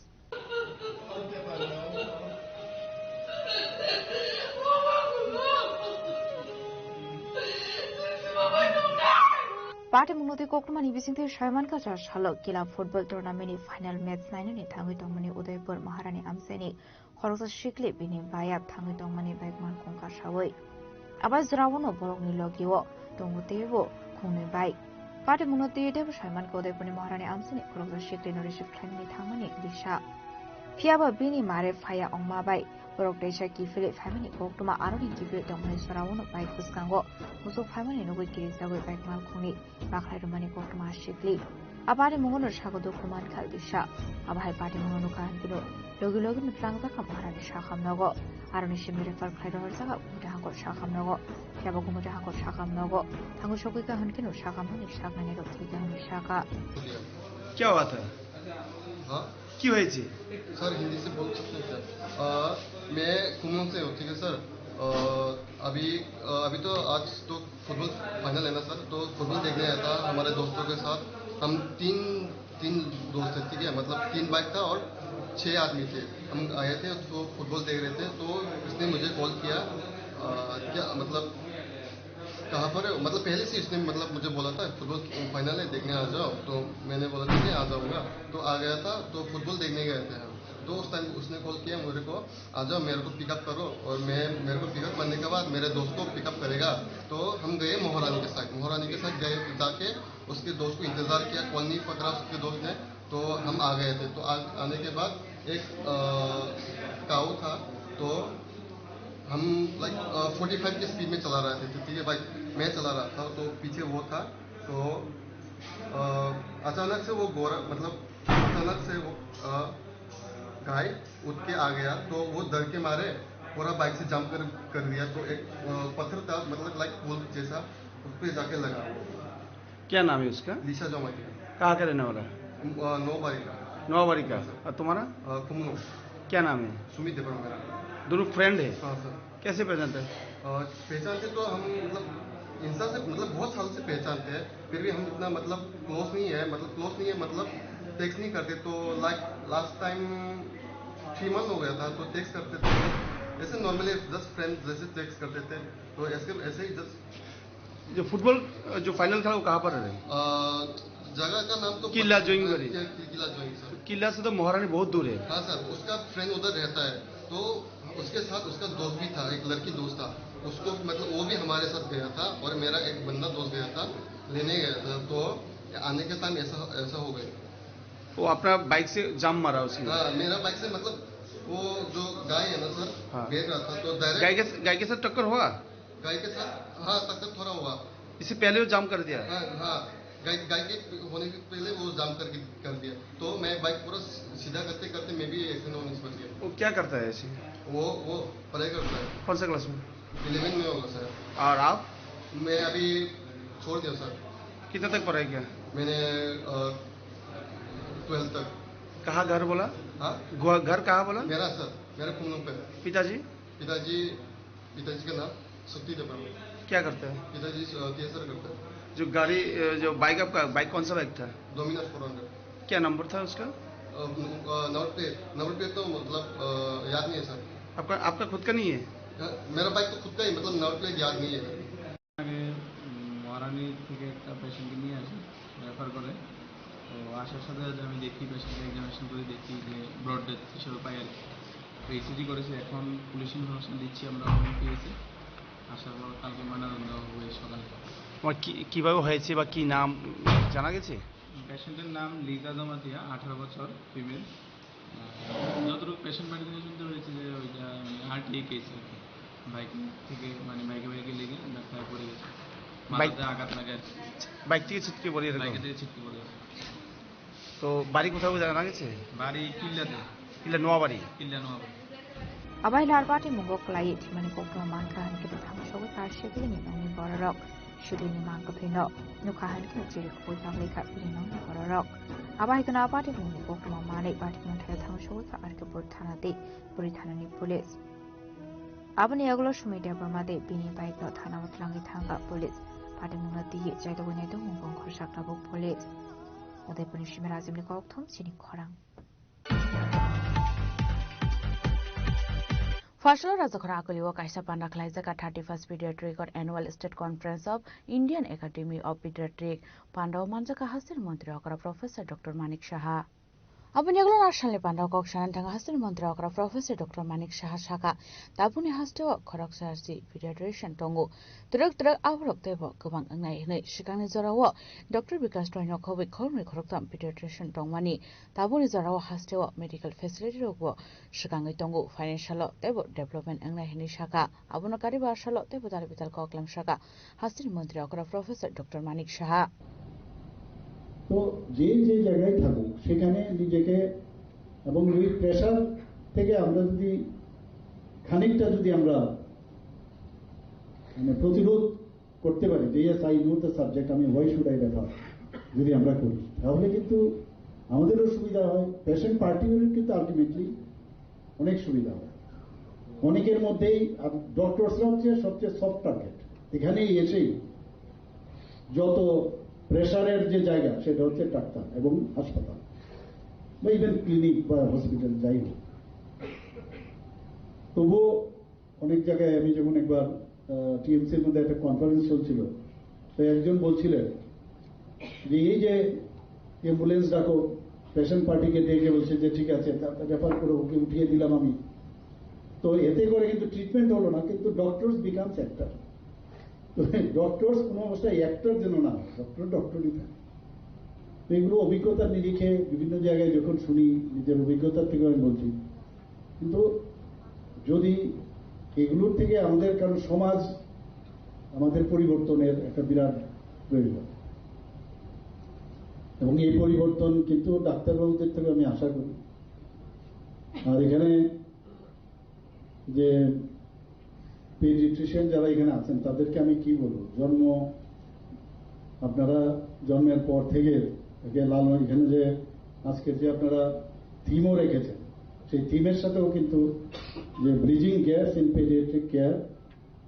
Patimungno tei koktwmani bisingtwi saimankha, chasalo kila football tournament ni final match nainani thangwi tongmani Udaipur Maharani amchaini khoroksa sikli bini bayap thangwi tongmani bai malkhung kasawi. Abai jora-o no borokni logi-o tongo teibo khungni bai. Patimungno twiwi teibo saimankha Udaipurni Maharani amchaini khoroksa siklino receive khlaimani thangmani Lisa. Phiyaba bini mare phaya ongma bai borok teisa kiphilwi phaimani koktwma aroni kiphilwi tongmani jora-o no bai bwskango muchuk phaimani nugwi kirijagwi bai malkhungni bakhlai rwmani koktwma sikli. A patimungno saka dukhu mankha Lisa. Abo hai patimungno nukha hwnkhe no logi logi no tlangjak kha Maharani sakhamnogo. Aroni simi refer khlai rohorjak kha Gumute Hangkor sakhamnogo. Phiya bo Gumute Hangkor sakhamnogo thangwi sogwi kha hwnkhe no sakhamnokni saknainirok thwikha hwnwi sakha. क्या हुआ था? हाँ? কি হয়েছে? सर, हिंदी से बोल सकते हैं सर? अ, मैं कुमोन से हूँ, ठीक है सर। अ, अभी, अ, अभी तो आज तो फुटबॉल फाइनल है ना सर, तो फुटबॉल देखने आया था हमारे दोस्तों के साथ। हम तीन, तीन दोस्त थे, ठीक है, मतलब तीन बाइक था और छः आदमी थे। हम आए थे तो फुटबॉल देख रहे थे, तो इसने मुझे कॉल किया, अ, क्या मतलब कहाँ पर है? मतलब पहले से इसने मतलब मुझे बोला था फुटबॉल फाइनल है, देखने आ जाओ, तो मैंने बोला ठीक है आ जाऊँगा। तो आ गया था, तो फुटबॉल देखने गए थे हम। तो उस टाइम उसने कॉल किया मेरे को, आ जाओ मेरे को पिकअप करो। और मैं, मेरे को पिकअप करने के बाद मेरे दोस्त को पिकअप करेगा। तो हम गए मोहरानी के साइड, मोहरानी के साइड गए, जाके उसके दोस्त को इंतज़ार किया, कॉल नहीं पकड़ा उसके दोस्त ने। तो हम आ गए थे। तो आ, आने के बाद एक, अ, काऊ था, तो हम लाइक, अ, फ़ोर्टी फ़ाइव की स्पीड में चला रहे थे, ठीक है बाइक। मैं चला रहा था, तो पीछे वो था, तो अ, अचानक से वो गोरा, मतलब अचानक से वो अ, गाय उठ के आ गया, तो वो डर के मारे पूरा बाइक से जंप कर कर दिया। तो एक अ, पत्थर था, मतलब लाइक पुल जैसा, उस पे जाके लगा। क्या नाम है उसका? लिशा जमातिया। कहाँ का रहने वाला है? अ, नौबारी का। नौबारी का। और तुम्हारा? अ, कुमनो। क्या नाम है? सुमित देवरा मेरा। दोनों फ्रेंड है? हाँ सर। कैसे पहचानते हैं? अ, पहचानते तो हम, मतलब इंसान से, मतलब बहुत साल से पहचानते हैं, फिर भी हम इतना, मतलब क्लोज नहीं है, मतलब क्लोज नहीं है, मतलब टेक्स्ट नहीं करते। तो like last time three month हो गया था, तो टेक्स्ट करते थे, ऐसे नॉर्मली जस्ट फ्रेंड जैसे टेक्स्ट करते थे, तो ऐसे ऐसे ही जस्ट। जो फुटबॉल, जो फाइनल था, वो कहाँ पर है? अ, जगह का नाम तो किला पता नहीं, जोइंगरी। क्या कि-, किला जोइंग, सर। किला से तो महारानी बहुत दूर है। हाँ सर, उसका फ्रेंड उधर रहता है, तो उसके साथ उसका दोस्त भी था, एक लड़की दोस्त था, उसको, मतलब वो भी हमारे साथ गया था और मेरा एक बंदा दोस्त गया था, लेने गया था, तो आने के टाइम ऐसा, ऐसा हो गया। वो अपना बाइक से जाम मारा उसने? हाँ, मेरा बाइक से, मतलब वो जो गाय है ना सर, हाँ। बेच रहा था, तो डायरेक्ट गाय के, गाय के साथ टक्कर हुआ? गाय के साथ, हाँ, टक्कर थोड़ा हुआ। इससे पहले वो जाम कर दिया? हाँ, हाँ, गाय, गाय के होने के पहले वो जाम करके कर दिया। तो मैं बाइक पूरा सीधा करते करते मैं भी एक्सीडेंट होने से बच गया। वो क्या करता है ऐसे? वो, वो पढ़ाई करता है। कौन सा क्लास में? इलेवन में होगा सर। और आप? मैं अभी छोड़ दिया सर। कितना तक पढ़ाई किया? मैंने, अ, ट्वेल्थ तक। कहाँ घर बोला? हाँ? घ-, घर कहाँ बोला? मेरा सर, मेरा कुमलोंग पे। पिताजी? पिताजी, पिताजी का नाम शक्ति देवरा। क्या करते हैं? पिताजी, अ, टीएसआर करते हैं। जो गाड़ी, अ, जो बाइक आपका, बाइक कौन सा बाइक था? Dominar four hundred. क्या नंबर था उसका? अ, न-, अ, नंबर प्लेट, नंबर प्लेट तो मतलब, अ, याद नहीं है सर। आपका, आपका खुद का नहीं है? हाँ, मेरा बाइक तो खुद का ही, मतलब नंबर प्लेट याद नहीं है। আগে, উম, মহারানী থেকে একটা পেশেন্টকে নিয়ে আসি, রেফার করে। তো আসার সাথে সাথে আমি দেখি, পেশেন্টকে এক্সামিনেশন করে দেখি যে ব্লড ডেথ হিসেবে পাই আর কি। তো ইসিজি করেছি, এখন পুলিশ ইনফরমেশন দিচ্ছি আমরা পিএসএ। আসার পর কালকে ময়নাতদন্ত হবে সকালে। তোমার কি, কিভাবে হয়েছে বা কি নাম জানা গেছে? পেশেন্টের নাম লিজা জমাতিয়া, আঠারো বছর, ফিমেল। আহ, যতটুকু পেশেন্ট বাড়ি থেকে শুনতে পেরেছি যে ওইটা, মানে, আরটিআই কেস আর কি। বাইক থেকে, মানে, বাইকে বাইকে লেগে ধাক্কায় পড়ে গেছে। বাইক মাথাতে আঘাত লাগে আর কি। বাইক থেকে ছিটকে পড়ে এরকম? বাইকে থেকে ছিটকে পড়ে গেছে। তো বাড়ি কোথাও জানা গেছে? বাড়ি কিল্লাতে। কিল্লা নোয়াবাড়ি? কিল্লা Noabari. Abai larpati mungo kwlaiwi thwimani koktwma mankha hinkhe bwthang sogwi karsibwlini nokni bororok. Sudini mang kwthwino nukha hinkhe chiri kubui tanglaikha bini nokni bororok. Abai kwna pati mungni koktwma manwi pati manthaio thang sogwi kha R K Pur thana tei Puri thanani police. Aboni yagulo Sumi Debbarma tei bini bike no thana o twlangwi thangkha police. Pati mungno twiwi chaitogwi naitokmung bongkhorjak tabuk police. Udaipurni Simi Rajibni kokthum chini khorang. Phaisalo Rajakhora Akuli o kaisa panda khlaijak thirty-first Pediatric Annual State Conference of Indian Academy of Pediatric. Panda o manjak hasteni montri okra Professor Doctor Manik Saha. Aboni yagulo nasalni panda o kok sanani thangkha hasteni montri okra Professor Doctor Manik Saha sakha, tabukni hasteo khoroksa si pediatrician tongo. Twrwk twrwk aborok teibo kwbang wngnai hwnwi swkangni jorao Doctor Bikash Royno khobwi khoroknwi khoroktham pediatrician tongmani. Tabukni jorao hasteo medical facility rokbo swkangwi tongo. Financial o teibo development wngnai hwnwi sakha. Abono kariba salo teibo dal bidal koklam sakha hasteni montri okra Professor Doctor Manik Saha. তো যে যে জায়গায় থাকুক সেখানে নিজেকে এবং ওই প্রেশার থেকে আমরা যদি খানিকটা যদি আমরা মানে প্রতিরোধ করতে পারি যে yes I know the subject, আমি ওয়াই শুড আই রেফার, যদি আমরা করি তাহলে কিন্তু আমাদেরও সুবিধা হয়, পেশেন্ট পার্টিরও কিন্তু আলটিমেটলি অনেক সুবিধা হয়। অনেকের মধ্যেই ডক্টরসরা হচ্ছে সবচেয়ে সফট টার্গেট। এখানে এসেই যত প্রেশারের যে জায়গা সেটা হচ্ছে ডাক্তার এবং হাসপাতাল বা ইভেন ক্লিনিক বা হসপিটাল যাই হোক। তবুও অনেক জায়গায় আমি যেমন একবার টিএমসির মধ্যে একটা কনফারেন্স চলছিল, তো একজন বলছিলেন যে এই যে অ্যাম্বুলেন্স ডাকো, পেশেন্ট পার্টিকে ডেকে বলছে যে ঠিক আছে, তার রেফার করে ওকে উঠিয়ে দিলাম আমি। তো এতে করে কিন্তু ট্রিটমেন্ট হলো না, কিন্তু ডক্টরস বিকামস অ্যাক্টর। তো ডক্টরস কোনো অবস্থায় অ্যাক্টর যেন না হয়, ডক্টর ডক্টরই থাকে। তো এগুলো অভিজ্ঞতার নিরিখে বিভিন্ন জায়গায় যখন শুনি, নিজের অভিজ্ঞতার থেকে আমি বলছি, কিন্তু যদি এগুলোর থেকে আমাদের, কারণ সমাজ আমাদের পরিবর্তনের একটা বিরাট প্রয়োজন, এবং এই পরিবর্তন কিন্তু ডাক্তারবাবুদের থেকে আমি আশা করি। আর এখানে যে পেডিয়াট্রিশিয়ান যারা এখানে আছেন, তাদেরকে আমি কি বলবো, জন্ম, আপনারা জন্মের পর থেকে, একে লালন, এখানে যে আজকে যে আপনারা থিমও রেখেছেন, সেই থিমের সাথেও কিন্তু যে bridging gaps in paediatric care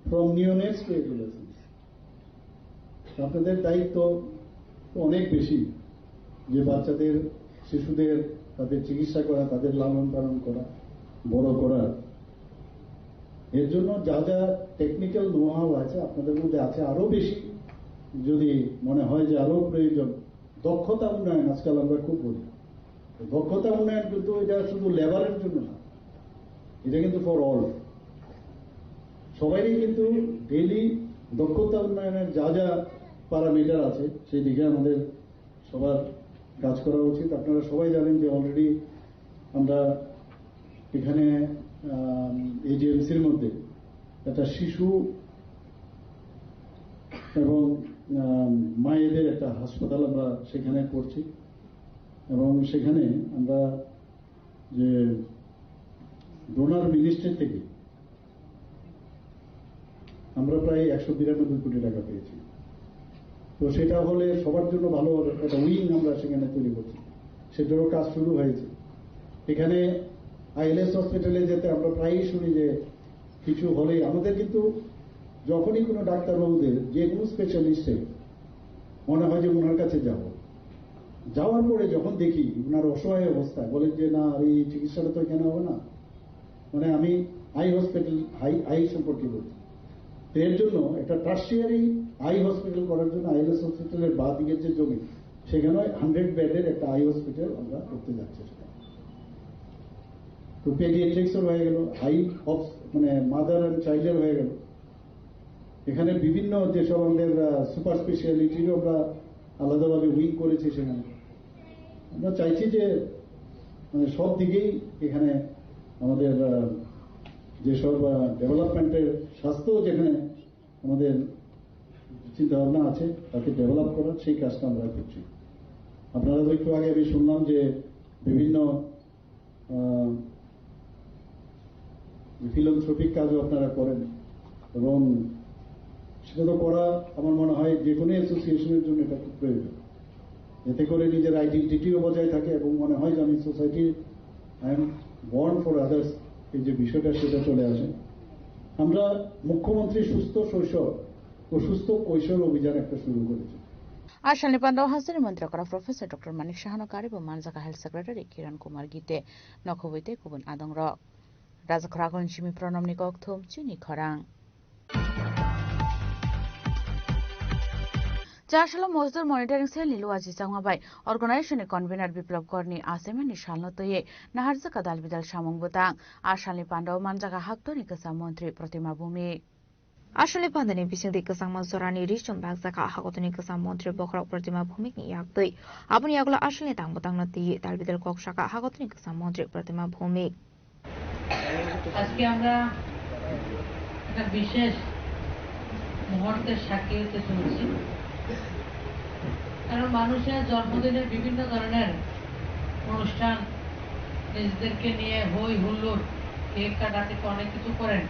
from নিওনেটস টু অ্যাডোলেসেন্স, আপনাদের দায়িত্ব তো অনেক বেশি, যে বাচ্চাদের, শিশুদের, তাদের চিকিৎসা করা, তাদের লালন পালন করা, বড় করা। এর জন্য যা যা টেকনিক্যাল নোহাউ আছে, আপনাদের মধ্যে আছে আরো বেশি। যদি মনে হয় যে আরো প্রয়োজন, দক্ষতা উন্নয়ন আজকাল আমরা খুব বলি। দক্ষতা উন্নয়ন কিন্তু এটা শুধু লেবারের জন্য না, এটা কিন্তু ফর অল। সবারই কিন্তু ডেইলি দক্ষতা উন্নয়নের যা যা প্যারামিটার আছে, সেই দিকে আমাদের সবার কাজ করা উচিত। আপনারা সবাই জানেন যে অলরেডি আমরা এখানে, আম, এজিএমসির মধ্যে একটা শিশু এবং, আম, মায়েদের একটা হাসপাতাল আমরা সেখানে করছি, এবং সেখানে আমরা যে ডোনার মিনিস্ট্রি থেকে আমরা প্রায় একশো বিরানব্বই কোটি টাকা পেয়েছি। তো সেটা হলে সবার জন্য ভালো হবে, একটা উইং আমরা সেখানে তৈরি করছি, সেটারও কাজ শুরু হয়েছে। এখানে আইএলএস হসপিটালে যেতে আমরা প্রায়ই শুনি যে কিছু হলেই আমাদের কিন্তু, যখনই কোনো ডাক্তারবাবুদের, যে কোনো স্পেশালিস্টে মনে হয় যে ওনার কাছে যাব, যাওয়ার পরে যখন দেখি ওনার অসহায় অবস্থা, বলেন যে, "না, আর এই চিকিৎসাটা তো এখানে হবে না।" মানে, আমি আই হসপিটাল, আই, আই সম্পর্কে বলছি। তো এর জন্য একটা টার্সিয়ারি আই হসপিটাল করার জন্য আইএলএস হসপিটালের বাঁ দিকের যে জমি, সেখানে হান্ড্রেড বেডের একটা আই হসপিটাল আমরা করতে যাচ্ছি সেটা। তো পেডিয়াট্রিক্সের হয়ে গেল, আই অফ, মানে, মাদার অ্যান্ড চাইল্ডের হয়ে গেল। এখানে বিভিন্ন যেসব আমাদের, আহ, সুপার স্পেশালিটিরও আমরা আলাদাভাবে উইং করেছি সেখানে। আমরা চাইছি যে, মানে, সব দিকেই এখানে আমাদের, আহ, যেসব, আহ, ডেভেলপমেন্টের স্বাস্থ্য যেখানে আমাদের চিন্তাভাবনা আছে, তাকে ডেভেলপ করার, সেই কাজটা আমরা করছি। আপনারা তো একটু আগে আমি শুনলাম যে বিভিন্ন, আহ, যে ফিলান্থ্রপিক কাজও আপনারা করেন, এবং সেটা তো করা, আমার মনে হয়, যে কোনো অ্যাসোসিয়েশনের জন্য এটা খুব প্রয়োজন। এতে করে নিজের আইডেন্টিটিও বজায় থাকে এবং মনে হয় যে আমি সোসাইটির, I am born for others, এই যে বিষয়টা, সেটা চলে আসে। আমরা মুখ্যমন্ত্রী সুস্থ শৈশব ও সুস্থ কৈশোর অভিযান একটা শুরু করেছি। A salni panda o hasteni montri okra Professor Doctor Manik Sahano karibo manjak health secretary Kiran Kumar Gite, nokhobwi tei kubun adong rok. Rajakhor Agon Simi Pranamni kokthum chini khorang. Chasalo Mojdur Monitoring Cell ni luaji changma bai organization ni convener Biplab Kor ni achaimani salno twiwi naharjak dal bidal samung bwtang. A salni panda o manjak haktorni kwcham montri Protima Bhumik. A salni pandani bisingtwi kwchangma jorani ri chum bakjakha hagotoni kwcham montri bokhorok Protima Bhumikni yaktwi. Aboni yagulo a salni tang bwtangno twiwi dal bidal kok sakha hagotoni kwcham montri Protima Bhumik. আজকে আমরা একটা বিশেষ মুহূর্তের সাক্ষী হতে চলেছি, কারণ মানুষের জন্মদিনে বিভিন্ন ধরনের অনুষ্ঠান, নিজেদেরকে নিয়ে হই হুল্লোড়, কেক কাটাতে অনেক কিছু করেন,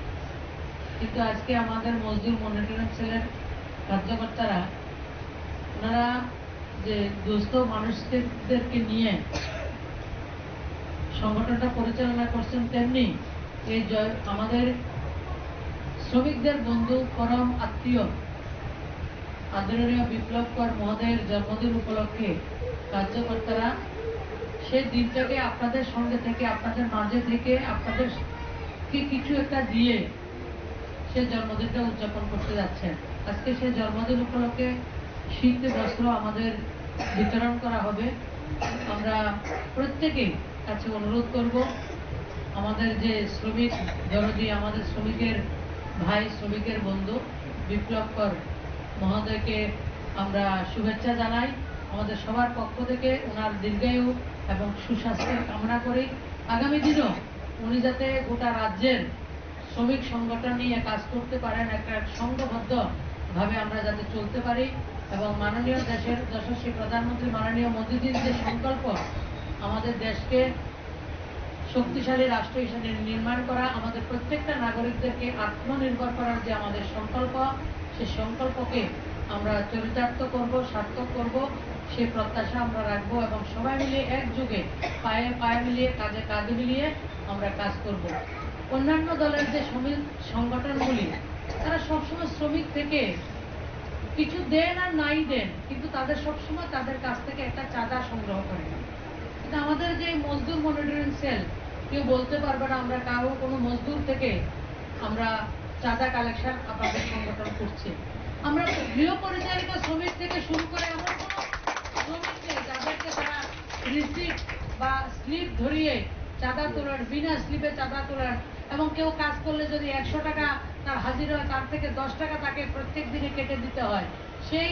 কিন্তু আজকে আমাদের মজদুর মনিটরিং সেলের কার্যকর্তারা, ওনারা যে দুস্থ মানুষদেরকে নিয়ে সংগঠনটা পরিচালনা করছেন, তেমনি এই জ-, আমাদের শ্রমিকদের বন্ধু, পরম আত্মীয় আদরণীয় বিপ্লব কর মহোদয়ের জন্মদিন উপলক্ষে কার্যকর্তারা সেই দিনটাকে আপনাদের সঙ্গে থেকে, আপনাদের মাঝে থেকে, আপনাদেরকে কিছু একটা দিয়ে সে জন্মদিনটা উদযাপন করতে যাচ্ছেন। আজকে সে জন্মদিন উপলক্ষে শীত বস্ত্র আমাদের বিতরণ করা হবে। আমরা প্রত্যেকের কাছে অনুরোধ করব, আমাদের যে শ্রমিক দরদি, আমাদের শ্রমিকের ভাই, শ্রমিকের বন্ধু বিপ্লব কর মহোদয়কে আমরা শুভেচ্ছা জানাই। আমাদের সবার পক্ষ থেকে ওনার দীর্ঘায়ু এবং সুস্বাস্থ্যের কামনা করি। আগামী দিনও উনি যাতে গোটা রাজ্যের শ্রমিক সংগঠন নিয়ে কাজ করতে পারেন, একটা সংঘবদ্ধ ভাবে আমরা যাতে চলতে পারি এবং মাননীয় দেশের যশস্বী প্রধানমন্ত্রী মাননীয় মোদীজির যে সংকল্প আমাদের দেশকে শক্তিশালী রাষ্ট্র হিসেবে নির্মাণ করা, আমাদের প্রত্যেকটা নাগরিকদেরকে আত্মনির্ভর করার যে আমাদের সংকল্প, সেই সংকল্পকে আমরা চরিতার্থ করব, সার্থক করব, সেই প্রত্যাশা আমরা রাখবো এবং সবাই মিলে একযোগে পায়ে পায়ে মিলিয়ে, কাঁধে কাঁধ মিলিয়ে আমরা কাজ করব। অন্যান্য দলের যে শ্রমিক সংগঠনগুলি, তারা সবসময় শ্রমিক থেকে কিছু দেন আর নাই দেন, কিন্তু তাদের সবসময় তাদের কাছ থেকে একটা চাঁদা সংগ্রহ করে। কিন্তু আমাদের যে মজদুর মনিটরিং সেল, কেউ বলতে পারবে না আমরা কারো কোনো মজদুর থেকে আমরা চাঁদা কালেকশন আপনাদের সংগঠন করছি। আমরা গৃহ পরিচালিকা শ্রমিক থেকে শুরু করে এমন কোনো শ্রমিক নেই যাদেরকে তারা রিসিট বা স্লিপ ধরিয়ে চাঁদা তোলার, বিনা স্লিপে চাঁদা তোলার, এবং কেউ কাজ করলে যদি একশো টাকা তার হাজিরা হয়, তার থেকে দশ টাকা তাকে প্রত্যেক দিনে কেটে দিতে হয়। সেই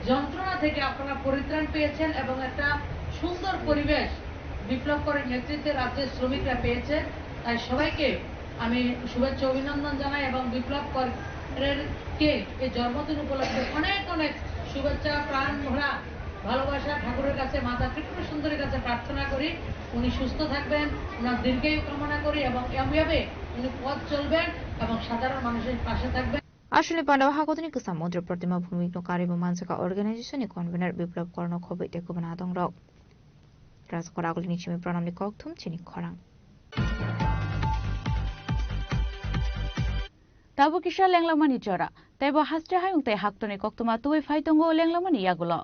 যন্ত্রণা থেকে আপনারা পরিত্রাণ পেয়েছেন এবং একটা সুন্দর পরিবেশ বিপ্লব করের নেতৃত্বে রাজ্যের শ্রমিকরা পেয়েছে। তাই সবাইকে আমি শুভেচ্ছা অভিনন্দন জানাই এবং বিপ্লব করের কে এই জন্মদিন উপলক্ষে অনেক অনেক শুভেচ্ছা, প্রাণ ভরা ভালোবাসা ঠাকুরের কাছে, মাতা ত্রিপুরা সুন্দরীর কাছে প্রার্থনা করি, উনি সুস্থ থাকবেন, ওনার দীর্ঘায়ু কামনা করি এবং এভাবে উনি পথ চলবেন এবং সাধারণ মানুষের পাশে থাকবেন। Aswkni pandao hakotini kwcham Mondro Protima Bhumik no karwi bo manjaka organization ni convener Biplab Korno Khoboi tei kubun adongrok. Rajakor agulini simi pranamni kokthum chini khorang. Tabuk kisa lenglamani jora, tei bo haste hayung tei haktorni koktwma tubui phai tongo lenglamani yagulo.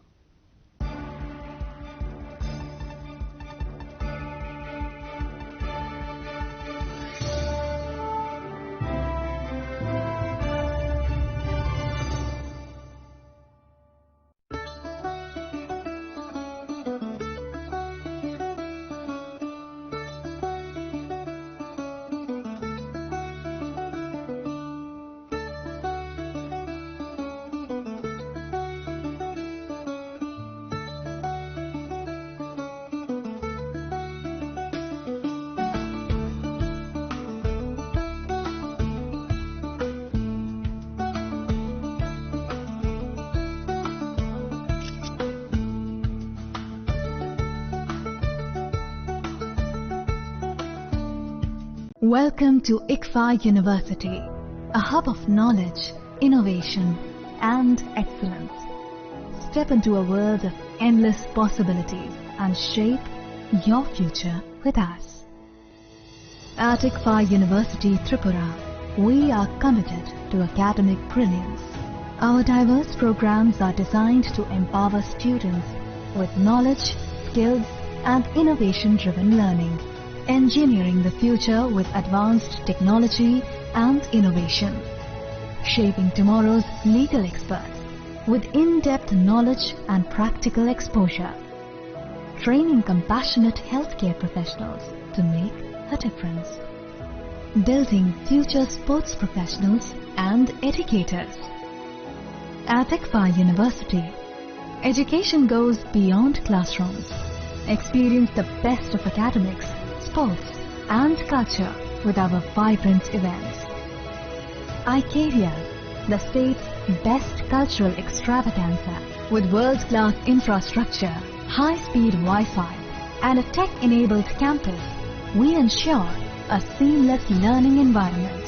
Welcome to ICFAR University, a hub of knowledge, innovation, and excellence. Step into a world of endless possibilities and shape your future with us. At ICFAR University Tripura, we are committed to academic brilliance. Our diverse programs are designed to empower students with knowledge, skills, and innovation-driven learning, engineering the future with advanced technology and innovation, shaping tomorrow's legal experts with in-depth knowledge and practical exposure, training compassionate healthcare professionals to make a difference, building future sports professionals and educators. At ICFAR University, education goes beyond classrooms. Experience the best of academics, sports, and culture with our vibrant events. Icaria, the state's best cultural extravaganza, with world-class infrastructure, high-speed Wi-Fi, and a tech-enabled campus, we ensure a seamless learning environment.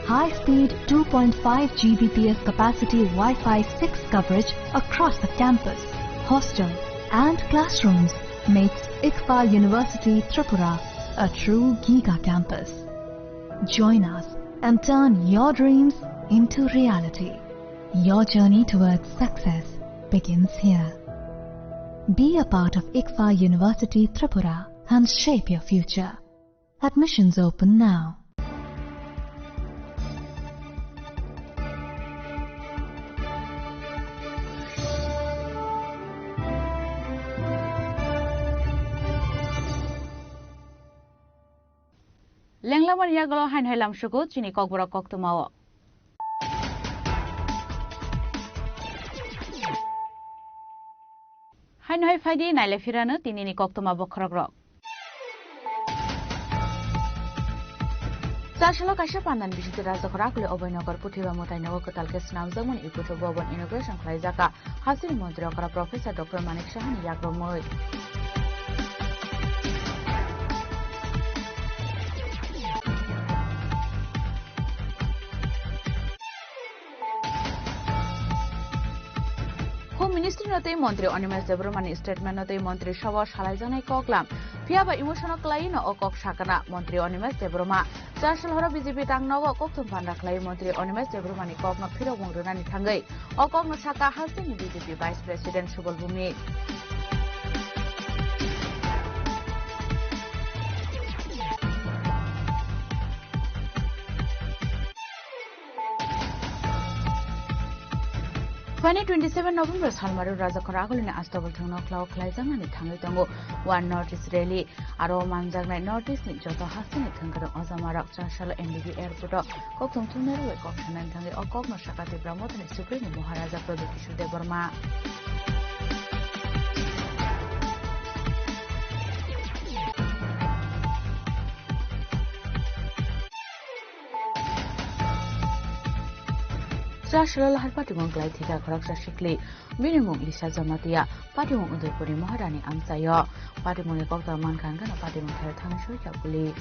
High-speed two point five G B P S capacity Wi-Fi six coverage across the campus, hostel, and classrooms makes ICFAR University Tripura a true giga campus. Join us and turn your dreams into reality. Your journey towards success begins here. Be a part of ICFAR University Tripura and shape your future. Admissions open now. Lenglamani yagulo haino hai lamsugo chini kokborok koktwmao. Haino hai phaidi naile phirano tinini koktwma bokhorokrok. Chasalo kaisa pandani bisingtwi Rajakhor Akuli Abhaynagar Puthiba Mwtai nogo kwtal khe swnamjakmani Ikuthru Bhavan inauguration khlaijak kha. Hasteni montri okra Professor Doctor Manik Sahani yakrwmwi. Home Ministry no tei Montri Animesh Debbarma ni statement no tei Montri Sabha o salaijaknai koklam. Phiya ba emotion o kwlaiwi no o kok sakana Montri Animesh Debbarma. Chasal horo B J P tang nogo kokthum panda khlai Montri Animesh Debbarma ni kok no phirokmung rwnani thangwi o kok no saka hasteni B J P Vice President Subal Bhumik. Phaini twenty seven November salmaro Rajakhor Akulini Astobol thwngno khlao khlaijaknani thangwi tongo One North East Rally. Aro manjaknai North East ni joto hasteni thwngkwrwng ojamarok Chasalo M D B airport o kokthum thumnai rwui kok sanani thangwi o kokno saka Tipra Mothani Supreme Maharaja Pradyot Kishore Debbarma. Chasalo lahar patimung kwlai thika khoroksa sikli, bini mung Lisa Jamatia, patimung Udaipurni Maharani amchaio. Patimungni kokthai mankha hwnkhe no patimung thai thangwi soikha police.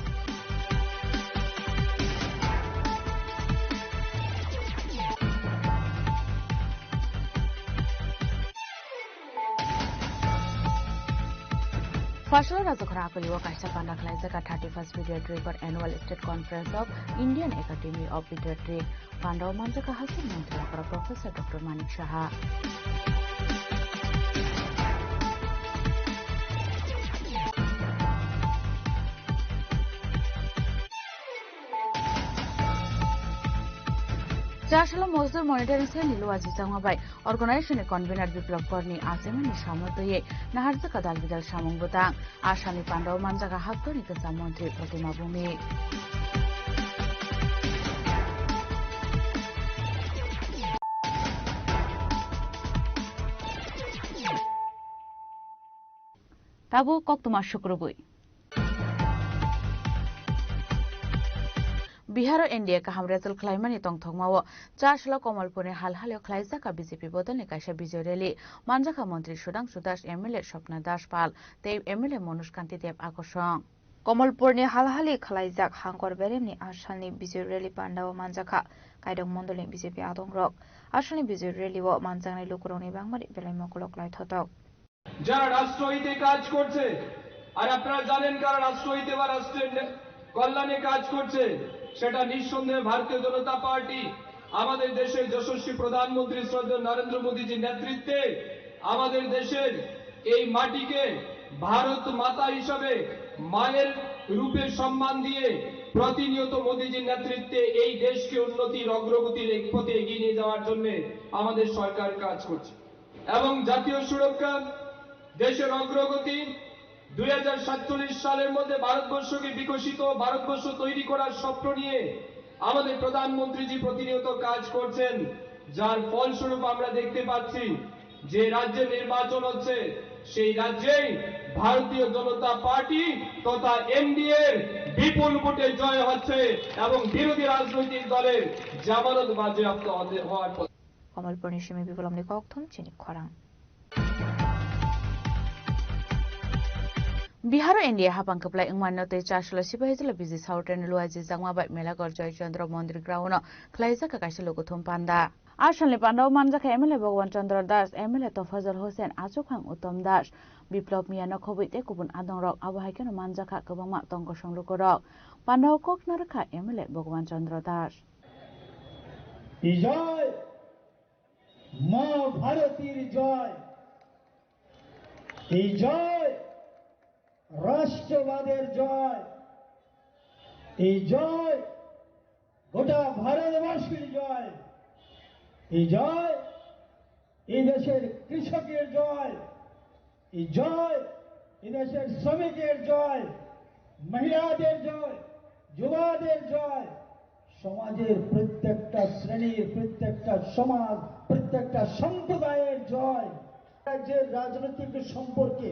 Phasalo Rajakhor Akulio kaisa panda khlaijak kha thirty first Pediatric or Annual State Conference of Indian Academy of Pediatric. Pandao manjakha hasteni montri okra Professor Doctor Manik Saha. Chasalo Mozdur Monitoring Cell ni luaji changma bai organization ni convener Biplab Kor ni achaimani samung twiwi naharjakha dal bidal samung bwtang. Asamni pandao manjakha haktorni kwcham montri Protima Bhumik. Tabuk koktwma sukrubwi. Biharo N D A kaham result khlaimani tongthokmao Chasalo Kamalpurni hal halio khlaijak kha B J P bodolni kaisa bijoy rally. Manjakha montri Sudhangshu Das, M L A Swapna Das Pal tei M L A Manoj Kanti Deb Akosong. Kamalpurni hal hali khlaijak Hangkor Beremni asalni bijoy rally pandao manjakha Kaidong mondolni B J P adongrok. Asalni bijoy rally-o manjaknai lukurokni bangmani belai mokolok lai thotok. যারা রাষ্ট্রহিতে কাজ করছে, আর আপনারা জানেন কারা রাষ্ট্রহিতে বা রাষ্ট্রের নে-, কল্যাণে কাজ করছে, সেটা নিঃসন্দেহে ভারতীয় জনতা পার্টি। আমাদের দেশের যশস্বী প্রধানমন্ত্রী শ্রদ্ধেয় নরেন্দ্র মোদীজির নেতৃত্বে আমাদের দেশের এই মাটিকে ভারত মাতা হিসাবে মায়ের রূপে সম্মান দিয়ে প্রতিনিয়ত মোদীজির নেতৃত্বে এই দেশকে উন্নতির অগ্রগতির এক পথে এগিয়ে নিয়ে যাওয়ার জন্য আমাদের সরকার কাজ করছে। এবং জাতীয় সুরক্ষা, দেশের অগ্রগতি, দুই হাজার সাতচল্লিশ সালের মধ্যে ভারতবর্ষকে বিকশিত ভারতবর্ষ তৈরি করার স্বপ্ন নিয়ে আমাদের প্রধানমন্ত্রীজি প্রতিনিয়ত কাজ করছেন, যার ফলস্বরূপ আমরা দেখতে পাচ্ছি যে রাজ্যে নির্বাচন হচ্ছে, সেই রাজ্যেই ভারতীয় জনতা পার্টি তথা এনডিএর বিপুল ভোটে জয় হচ্ছে এবং বিরোধী রাজনৈতিক দলের জামানত বাজেয়াপ্ত হতে, হওয়ার পথে। Kamalpurni simi Biplabni kokthum chini khorang. Biharo N D A hapang kwplai wngmano tei Chasalo Sipahijala Bijay Sahutrani luajijakma bai Melaghor Joy Chandra Mondir ground-o khlaijak kha kaisa lukuthum panda. Asalni pandao manjakha M L A Bhagwan Chandra Das, M L A Tofazal Hussain, Achukhang Uttom Das, Biplab Miya Nokhobwi tei kubun adongrok, abo hai kheno manjakha kwbangma tongkosong lukurok. Pandao kok narwkha M L A Bhagwan Chandra Das. বিজয় মা ভারতীর জয়, বিজয় রাষ্ট্রবাদের জয়, বিজয় গোটা ভারতবাসীর জয়, বিজয় এই দেশের কৃষকের জয়, এই জয়, এই দেশের শ্রমিকের জয়, মহিলাদের জয়, যুবাদের জয়, সমাজের প্রত্যেকটা শ্রেণীর, প্রত্যেকটা সমাজ, প্রত্যেকটা সম্প্রদায়ের জয়। রাজ্যের রাজনৈতিক সম্পর্কে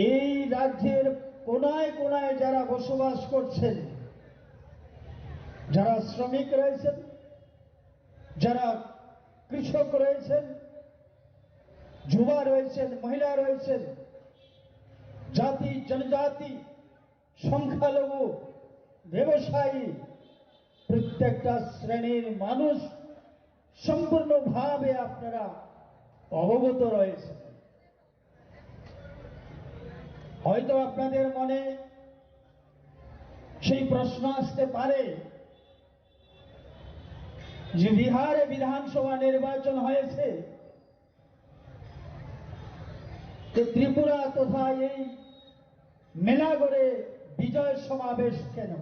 এই রাজ্যের কোনায় কোনায় যারা বসবাস করছেন, যারা শ্রমিক রয়েছেন, যারা কৃষক রয়েছেন, যুবা রয়েছেন, মহিলা রয়েছেন, জাতি, জনজাতি, সংখ্যালঘু, ব্যবসায়ী, প্রত্যেকটা শ্রেণীর মানুষ সম্পূর্ণভাবে আপনারা অবগত রয়েছেন। হয়তো আপনাদের মনে সেই প্রশ্ন আসতে পারে যে বিহারে বিধানসভা নির্বাচন হয়েছে, তো ত্রিপুরা তথা এই মেলাগড়ে বিজয় সমাবেশ কেন?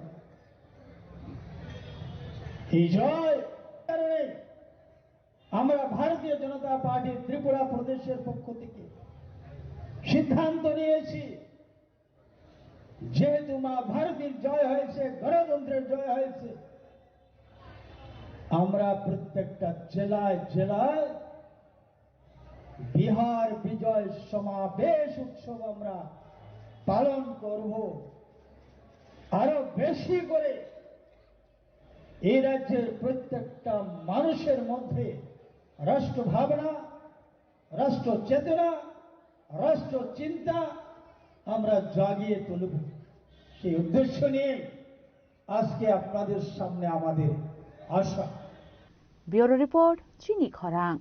এই জয় কারণে আমরা ভারতীয় জনতা পার্টি ত্রিপুরা প্রদেশের পক্ষ থেকে সিদ্ধান্ত নিয়েছি, যেহেতু মা ভারতীর জয় হয়েছে, গণতন্ত্রের জয় হয়েছে, আমরা প্রত্যেকটা জেলায় জেলায় বিহার বিজয় সমাবেশ উৎসব আমরা পালন করব। আরো বেশি করে এই রাজ্যের প্রত্যেকটা মানুষের মধ্যে রাষ্ট্র ভাবনা, রাষ্ট্র চেতনা, রাষ্ট্র চিন্তা আমরা জাগিয়ে তুলব। সেই উদ্দেশ্য নিয়ে আজকে আপনাদের সামনে আমাদের আসা। Bureau Report, Chini Khorang.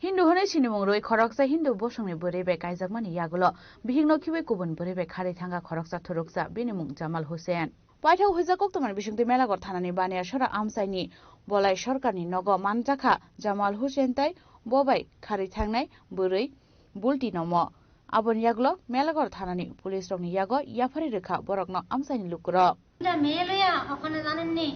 Hindu hwnwi sinimung rwi khoroksa Hindu bosongni bwrwi bai kaijakmani yagulo bihikno khiwi kubun bwrwi bai kharwi thangkha khoroksa thuruksa, bini mung Jamal Hussain. Paithak huijak koktwmani bisingtwi Melaghor thanani Baniasora amchaini Bolai Sorkarni nogo manjakha Jamal Hussain tai bo bai kharwi thangnai bwrwi Bulti Nomo. Aboni yagulo Melaghor thanani police rokni yago yaphari rwkha borokno amchaini lukurok. এটা মেয়ে লইয়া ওখানে জানেননি,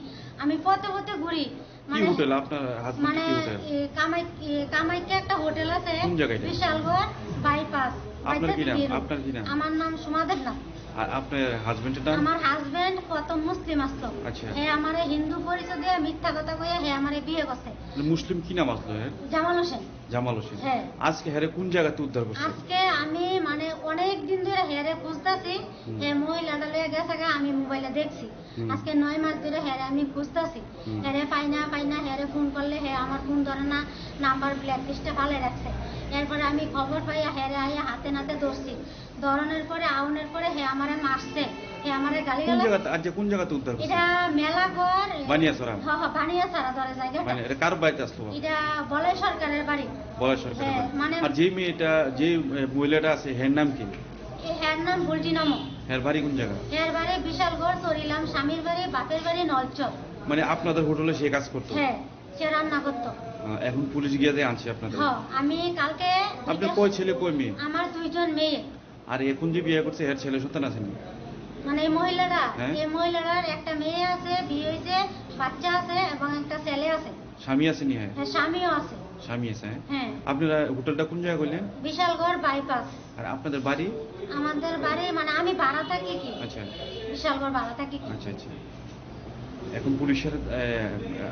আমি পথে পথে ঘুরি। কি হোটেল? আপনার হাজবেন্ড মানে কি হোটেল? এ, কামাই এ, কামাইকে একটা হোটেল আছে। কোন জায়গায় এটা? বিশালগড় বাইপাস। আপনার কি বাইপাসে নাম? বিয়ে। আপনার কি নাম? আমার নাম সুমাদের নাম। আর আপনার হাজবেন্ডের নাম? আমার হাজবেন্ড প্রথম মুসলিম আসলো। আচ্ছা। হে আমারে হিন্দু পরিচয় দিয়ে মিথ্যা কথা কইয়া হে আমারে বিয়ে করছে। মানে মুসলিম কি নাম আসলো এর? জামাল হোসেন। জামাল হোসেন। হ্যাঁ। আজকে হেরে কোন জায়গাতে উদ্ধার করছে? আজকে আমি মানে অনেক দিন ধরে হেরে খুঁজতাছি। হুম। হে মহিলাটা লয়ে গেছে গা, আমি মোবাইলে দেখছি। হুম। আজকে নয় মাস ধরে হেরে আমি খুঁজতাছি। হুম। হেরে পাই না, পাই না, হেরে ফোন করলে হে আমার ফোন ধরে না, নাম্বার ব্ল্যাক লিস্টে ফালে রাখছে। এরপরে আমি খবর পাইয়া হেরে আইয়া হাতে নাতে ধরছি। ধরনের পরে আউনের পরে হে আমারে মারছে, হে আমারে গালি কোন গালাজ। জায়গাতে, আজ কোন জায়গাতে উদ্ধার করছে? এটা মেলাঘর। বানিয়াছড়া? হ্যাঁ, হ্যাঁ, বানিয়াছড়া ধরে জায়গাটা। মানে এটা কার বাড়িতে আসলো? এটা বলাই সরকারের বাড়ি। বলাই সরকারের হ্যাঁ, বাড়ি। মানে আর যে মেয়েটা, যে এ, মহিলাটা আছে, হের নাম কি? এ, হের নাম বুলটি নমো। হের বাড়ি কোন জায়গা? হের বাড়ি বিশালগড়, চরিলাম, স্বামীর বাড়ি, বাপের বাড়ি নলচর। মানে আপনাদের হোটেলে সে কাজ করতো? হ্যাঁ, সে রান্না করতো। আহ, এখন পুলিশ গিয়ে আনছে আপনাদের? হ্যাঁ, আমি কালকে আপনার কয় ছেলে, কয় মেয়ে? আমার দুইজন মেয়ে। আর এখন যে বিয়ে করছে, এর ছেলে সন্তান আছেনি? মানে এই মহিলাটা, হ্যাঁ। এই মহিলাটার একটা মেয়ে আছে, বিয়ে হয়েছে, বাচ্চা আছে এবং একটা ছেলে আছে। স্বামী আছেনি? হ্যাঁ। হ্যাঁ, স্বামীও আছে। স্বামী আছে, হ্যাঁ। হ্যাঁ। আপনারা হোটেলটা কোন জায়গা করলেন? বিশালগড় বাইপাস। আর আপনাদের বাড়ি? আমাদের বাড়ি মানে আমি ভাড়া থাকি কি? আচ্ছা। বিশালগড় ভাড়া থাকি কি? আচ্ছা, আচ্ছা। এখন পুলিশের, এ,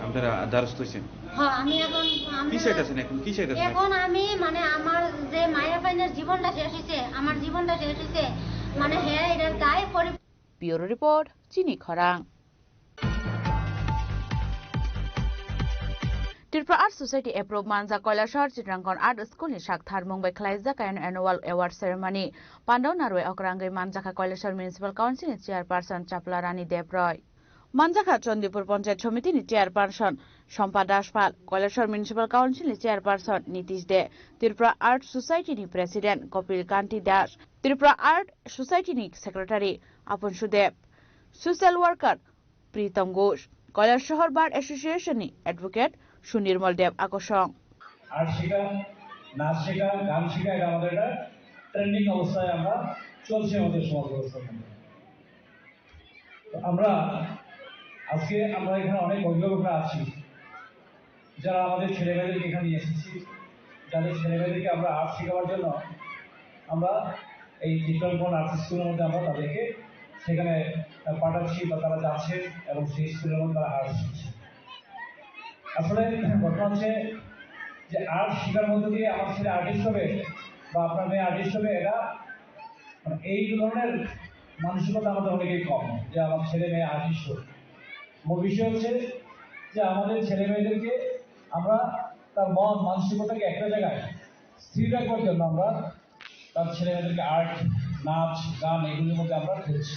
আপনারা দ্বারস্থ হয়েছেন? হ্যাঁ, আমি এখন আমরা কি চাইতেছেন এখন? কি চাইতেছেন এখন? এখন আমি মানে আমার যে মায়া পাইনের জীবনটা শেষ হয়েছে, আমার জীবনটা শেষ হয়েছে, মানে হ্যাঁ, এটার দায় পরি Bureau Report, Chini Khorang. Tripura Art Society approve manjak Koilashahar Chitrangkon Art School ni sakthar mung bai khlaijak Annual Award Ceremony. Pandao narwai okrangwi manjakha Koilashahar Municipal Council ni Chairperson Chapla Rani Debroi. Manjakha Chandipur Panchayat Samiti ni Chairperson Sompa Daspal, Koilashahar Municipal Council ni Chairperson Nitish De, Tripura Art Society ni President Kopil Kanti Das, Tripura Art Society ni Secretary Apun Sudeb, Social Worker Pritam Ghosh, Koilashahar Bar Association ni Advocate Sunirmal Deb Akosong. Art শেখা, নাচ শেখা, গান শেখা, এটা আমাদের একটা ট্রেন্ডিং অবস্থায় আমরা চলছে আমাদের সমাজ ব্যবস্থার মধ্যে। তো আমরা আজকে আমরা এখানে অনেক অভিভাবকরা আছি, যারা আমাদের ছেলেমেয়েদেরকে এখানে নিয়ে এসেছি, যাদের ছেলেমেয়েদেরকে আমরা আর্ট শেখাবার জন্য আমরা এই চিত্রাঙ্কন আর্ট স্কুলের মধ্যে আমরা তাদেরকে সেখানে পাঠাচ্ছি বা তারা যাচ্ছে এবং সেই স্কুলের মধ্যে তারা আর্ট শিখছে। আসলে ঘটনা হচ্ছে যে আর্ট শেখার মধ্যে দিয়ে আমার ছেলে আর্টিস্ট হবে, বা আপনার মেয়ে আর্টিস্ট হবে, এটা মানে এই ধরনের মানসিকতা আমাদের অনেকেই কম, যে আমার ছেলে মেয়ে আর্টিস্ট হবে। মূল বিষয় হচ্ছে যে আমাদের ছেলে মেয়েদেরকে আমরা তার মন মানসিকতাকে একটা জায়গায় স্থির রাখবার জন্য আমরা তার ছেলে মেয়েদেরকে আর্ট, নাচ, গান এগুলোর মধ্যে আমরা ফেলছি,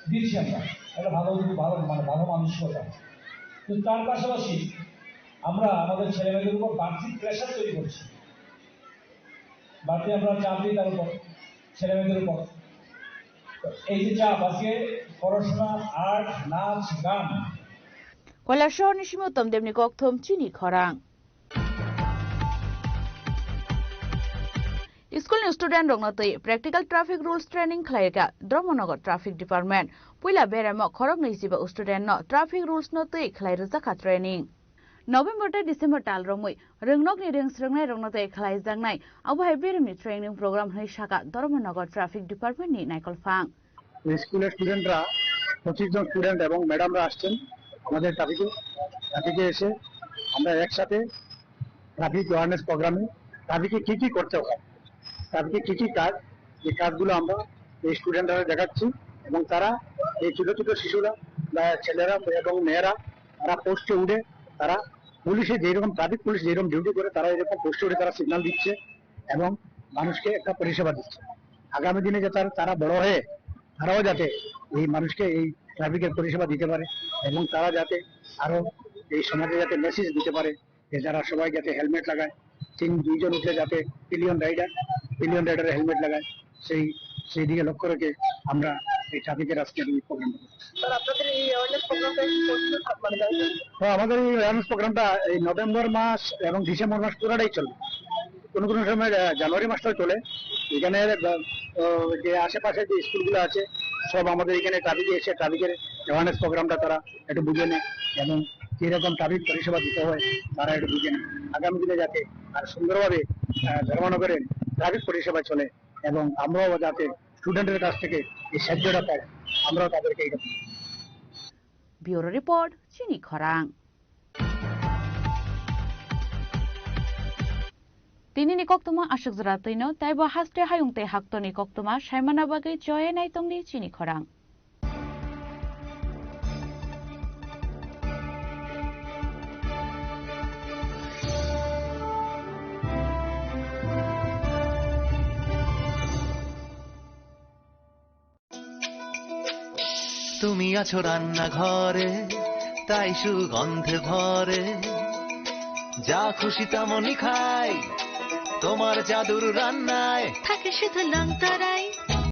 দিচ্ছি আমরা। একটা ভালো, ভালো, মানে ভালো মানসিকতা। কিন্তু তার পাশাপাশি আমরা আমাদের ছেলে মেয়েদের উপর বাড়তি প্রেশার তৈরি করছি, বাড়তি আমরা চাপ দিই তার উপর, ছেলে মেয়েদের উপর। তো এই যে চাপ, আজকে পড়াশোনা, আর্ট, নাচ, গান, Koilashahar ni simi Uttam Debni kokthum chini khorang. School ni student rokno twi practical traffic rules training khlairikha Dharmanagar Traffic Department. Puila beremo khoroknwi jiba student no traffic rules no twi khlai rwjakha training. November tei December tal romwi rwngnokni rwng swrwngnairokno tei khlaijaknai, abo hai beremni training program hwnwi sakha Dharmanagar Traffic Department ni naikolphang. স্কুলের স্টুডেন্টরা, পঁচিশ জন স্টুডেন্ট এবং ম্যাডামরা আসছেন আমাদের ট্রাফিকে। ট্রাফিকে এসে আমরা একসাথে ট্রাফিক অ্যাওয়ারনেস প্রোগ্রামে ট্রাফিকে কী কী করতে হয়, ট্রাফিকে কী কী কাজ, এই কাজগুলো আমরা এই স্টুডেন্টরা দেখাচ্ছি। এবং তারা, এই ছোটো ছোটো শিশুরা বা ছেলেরা এবং মেয়েরা, তারা পোস্টে উঠে, তারা পুলিশে যেরকম, ট্রাফিক পুলিশ যেরকম ডিউটি করে, তারা এরকম পোস্টে উঠে তারা সিগন্যাল দিচ্ছে এবং মানুষকে একটা পরিষেবা দিচ্ছে। আগামী দিনে যাতে তারা, তারা বড় হয়ে তারাও যাতে এই মানুষকে এই ট্রাফিকের পরিষেবা দিতে পারে এবং তারা যাতে আরও এই সমাজে যাতে মেসেজ দিতে পারে যে যারা সবাই যাতে হেলমেট লাগায়, তিন দুইজন উঠলে যাতে পিলিয়ন রাইডার, পিলিয়ন রাইডারের হেলমেট লাগায়, সেই, সেই দিকে লক্ষ্য রেখে আমরা এই ট্রাফিকের আজকের এই প্রোগ্রামটা। স্যার, আপনাদের এই অ্যাওয়ারনেস প্রোগ্রামটা কতদিন থাকবে, মানে, জানেন? তো আমাদের এই অ্যাওয়ারনেস প্রোগ্রামটা এই নভেম্বর মাস এবং ডিসেম্বর মাস পুরাটাই চলবে। কোনো কোনো সময়, আহ, জানুয়ারি মাসটাও চলে। এখানে, আহ, আহ, যে আশেপাশে যে স্কুলগুলো আছে, সব আমাদের এখানে ট্রাফিকে এসে ট্রাফিকের অ্যাওয়ারনেস প্রোগ্রামটা তারা একটু বুঝে নেয় এবং কীরকম ট্রাফিক পরিষেবা দিতে হয়, তারা একটু বুঝে নেয়। আগামী দিনে যাতে আর সুন্দরভাবে, আহ, ধর্মনগরে ট্রাফিক পরিষেবা চলে এবং আমরাও যাতে স্টুডেন্টের কাছ থেকে এই সাহায্যটা পাই, আমরাও তাদেরকে এটা দিই। Bureau Report, Chini Khorang. Tini ni koktwma aswk jora twino, taibo haste hayung tei haktorni koktwma saimana bagwi choye naitongdi Chini Khorang. তুমি আছো রান্নাঘরে, তাই সুগন্ধে ভরে। যা খুশি তেমনই খাই, তোমার জাদুর রান্নায় থাকে শুধু লংতরাই।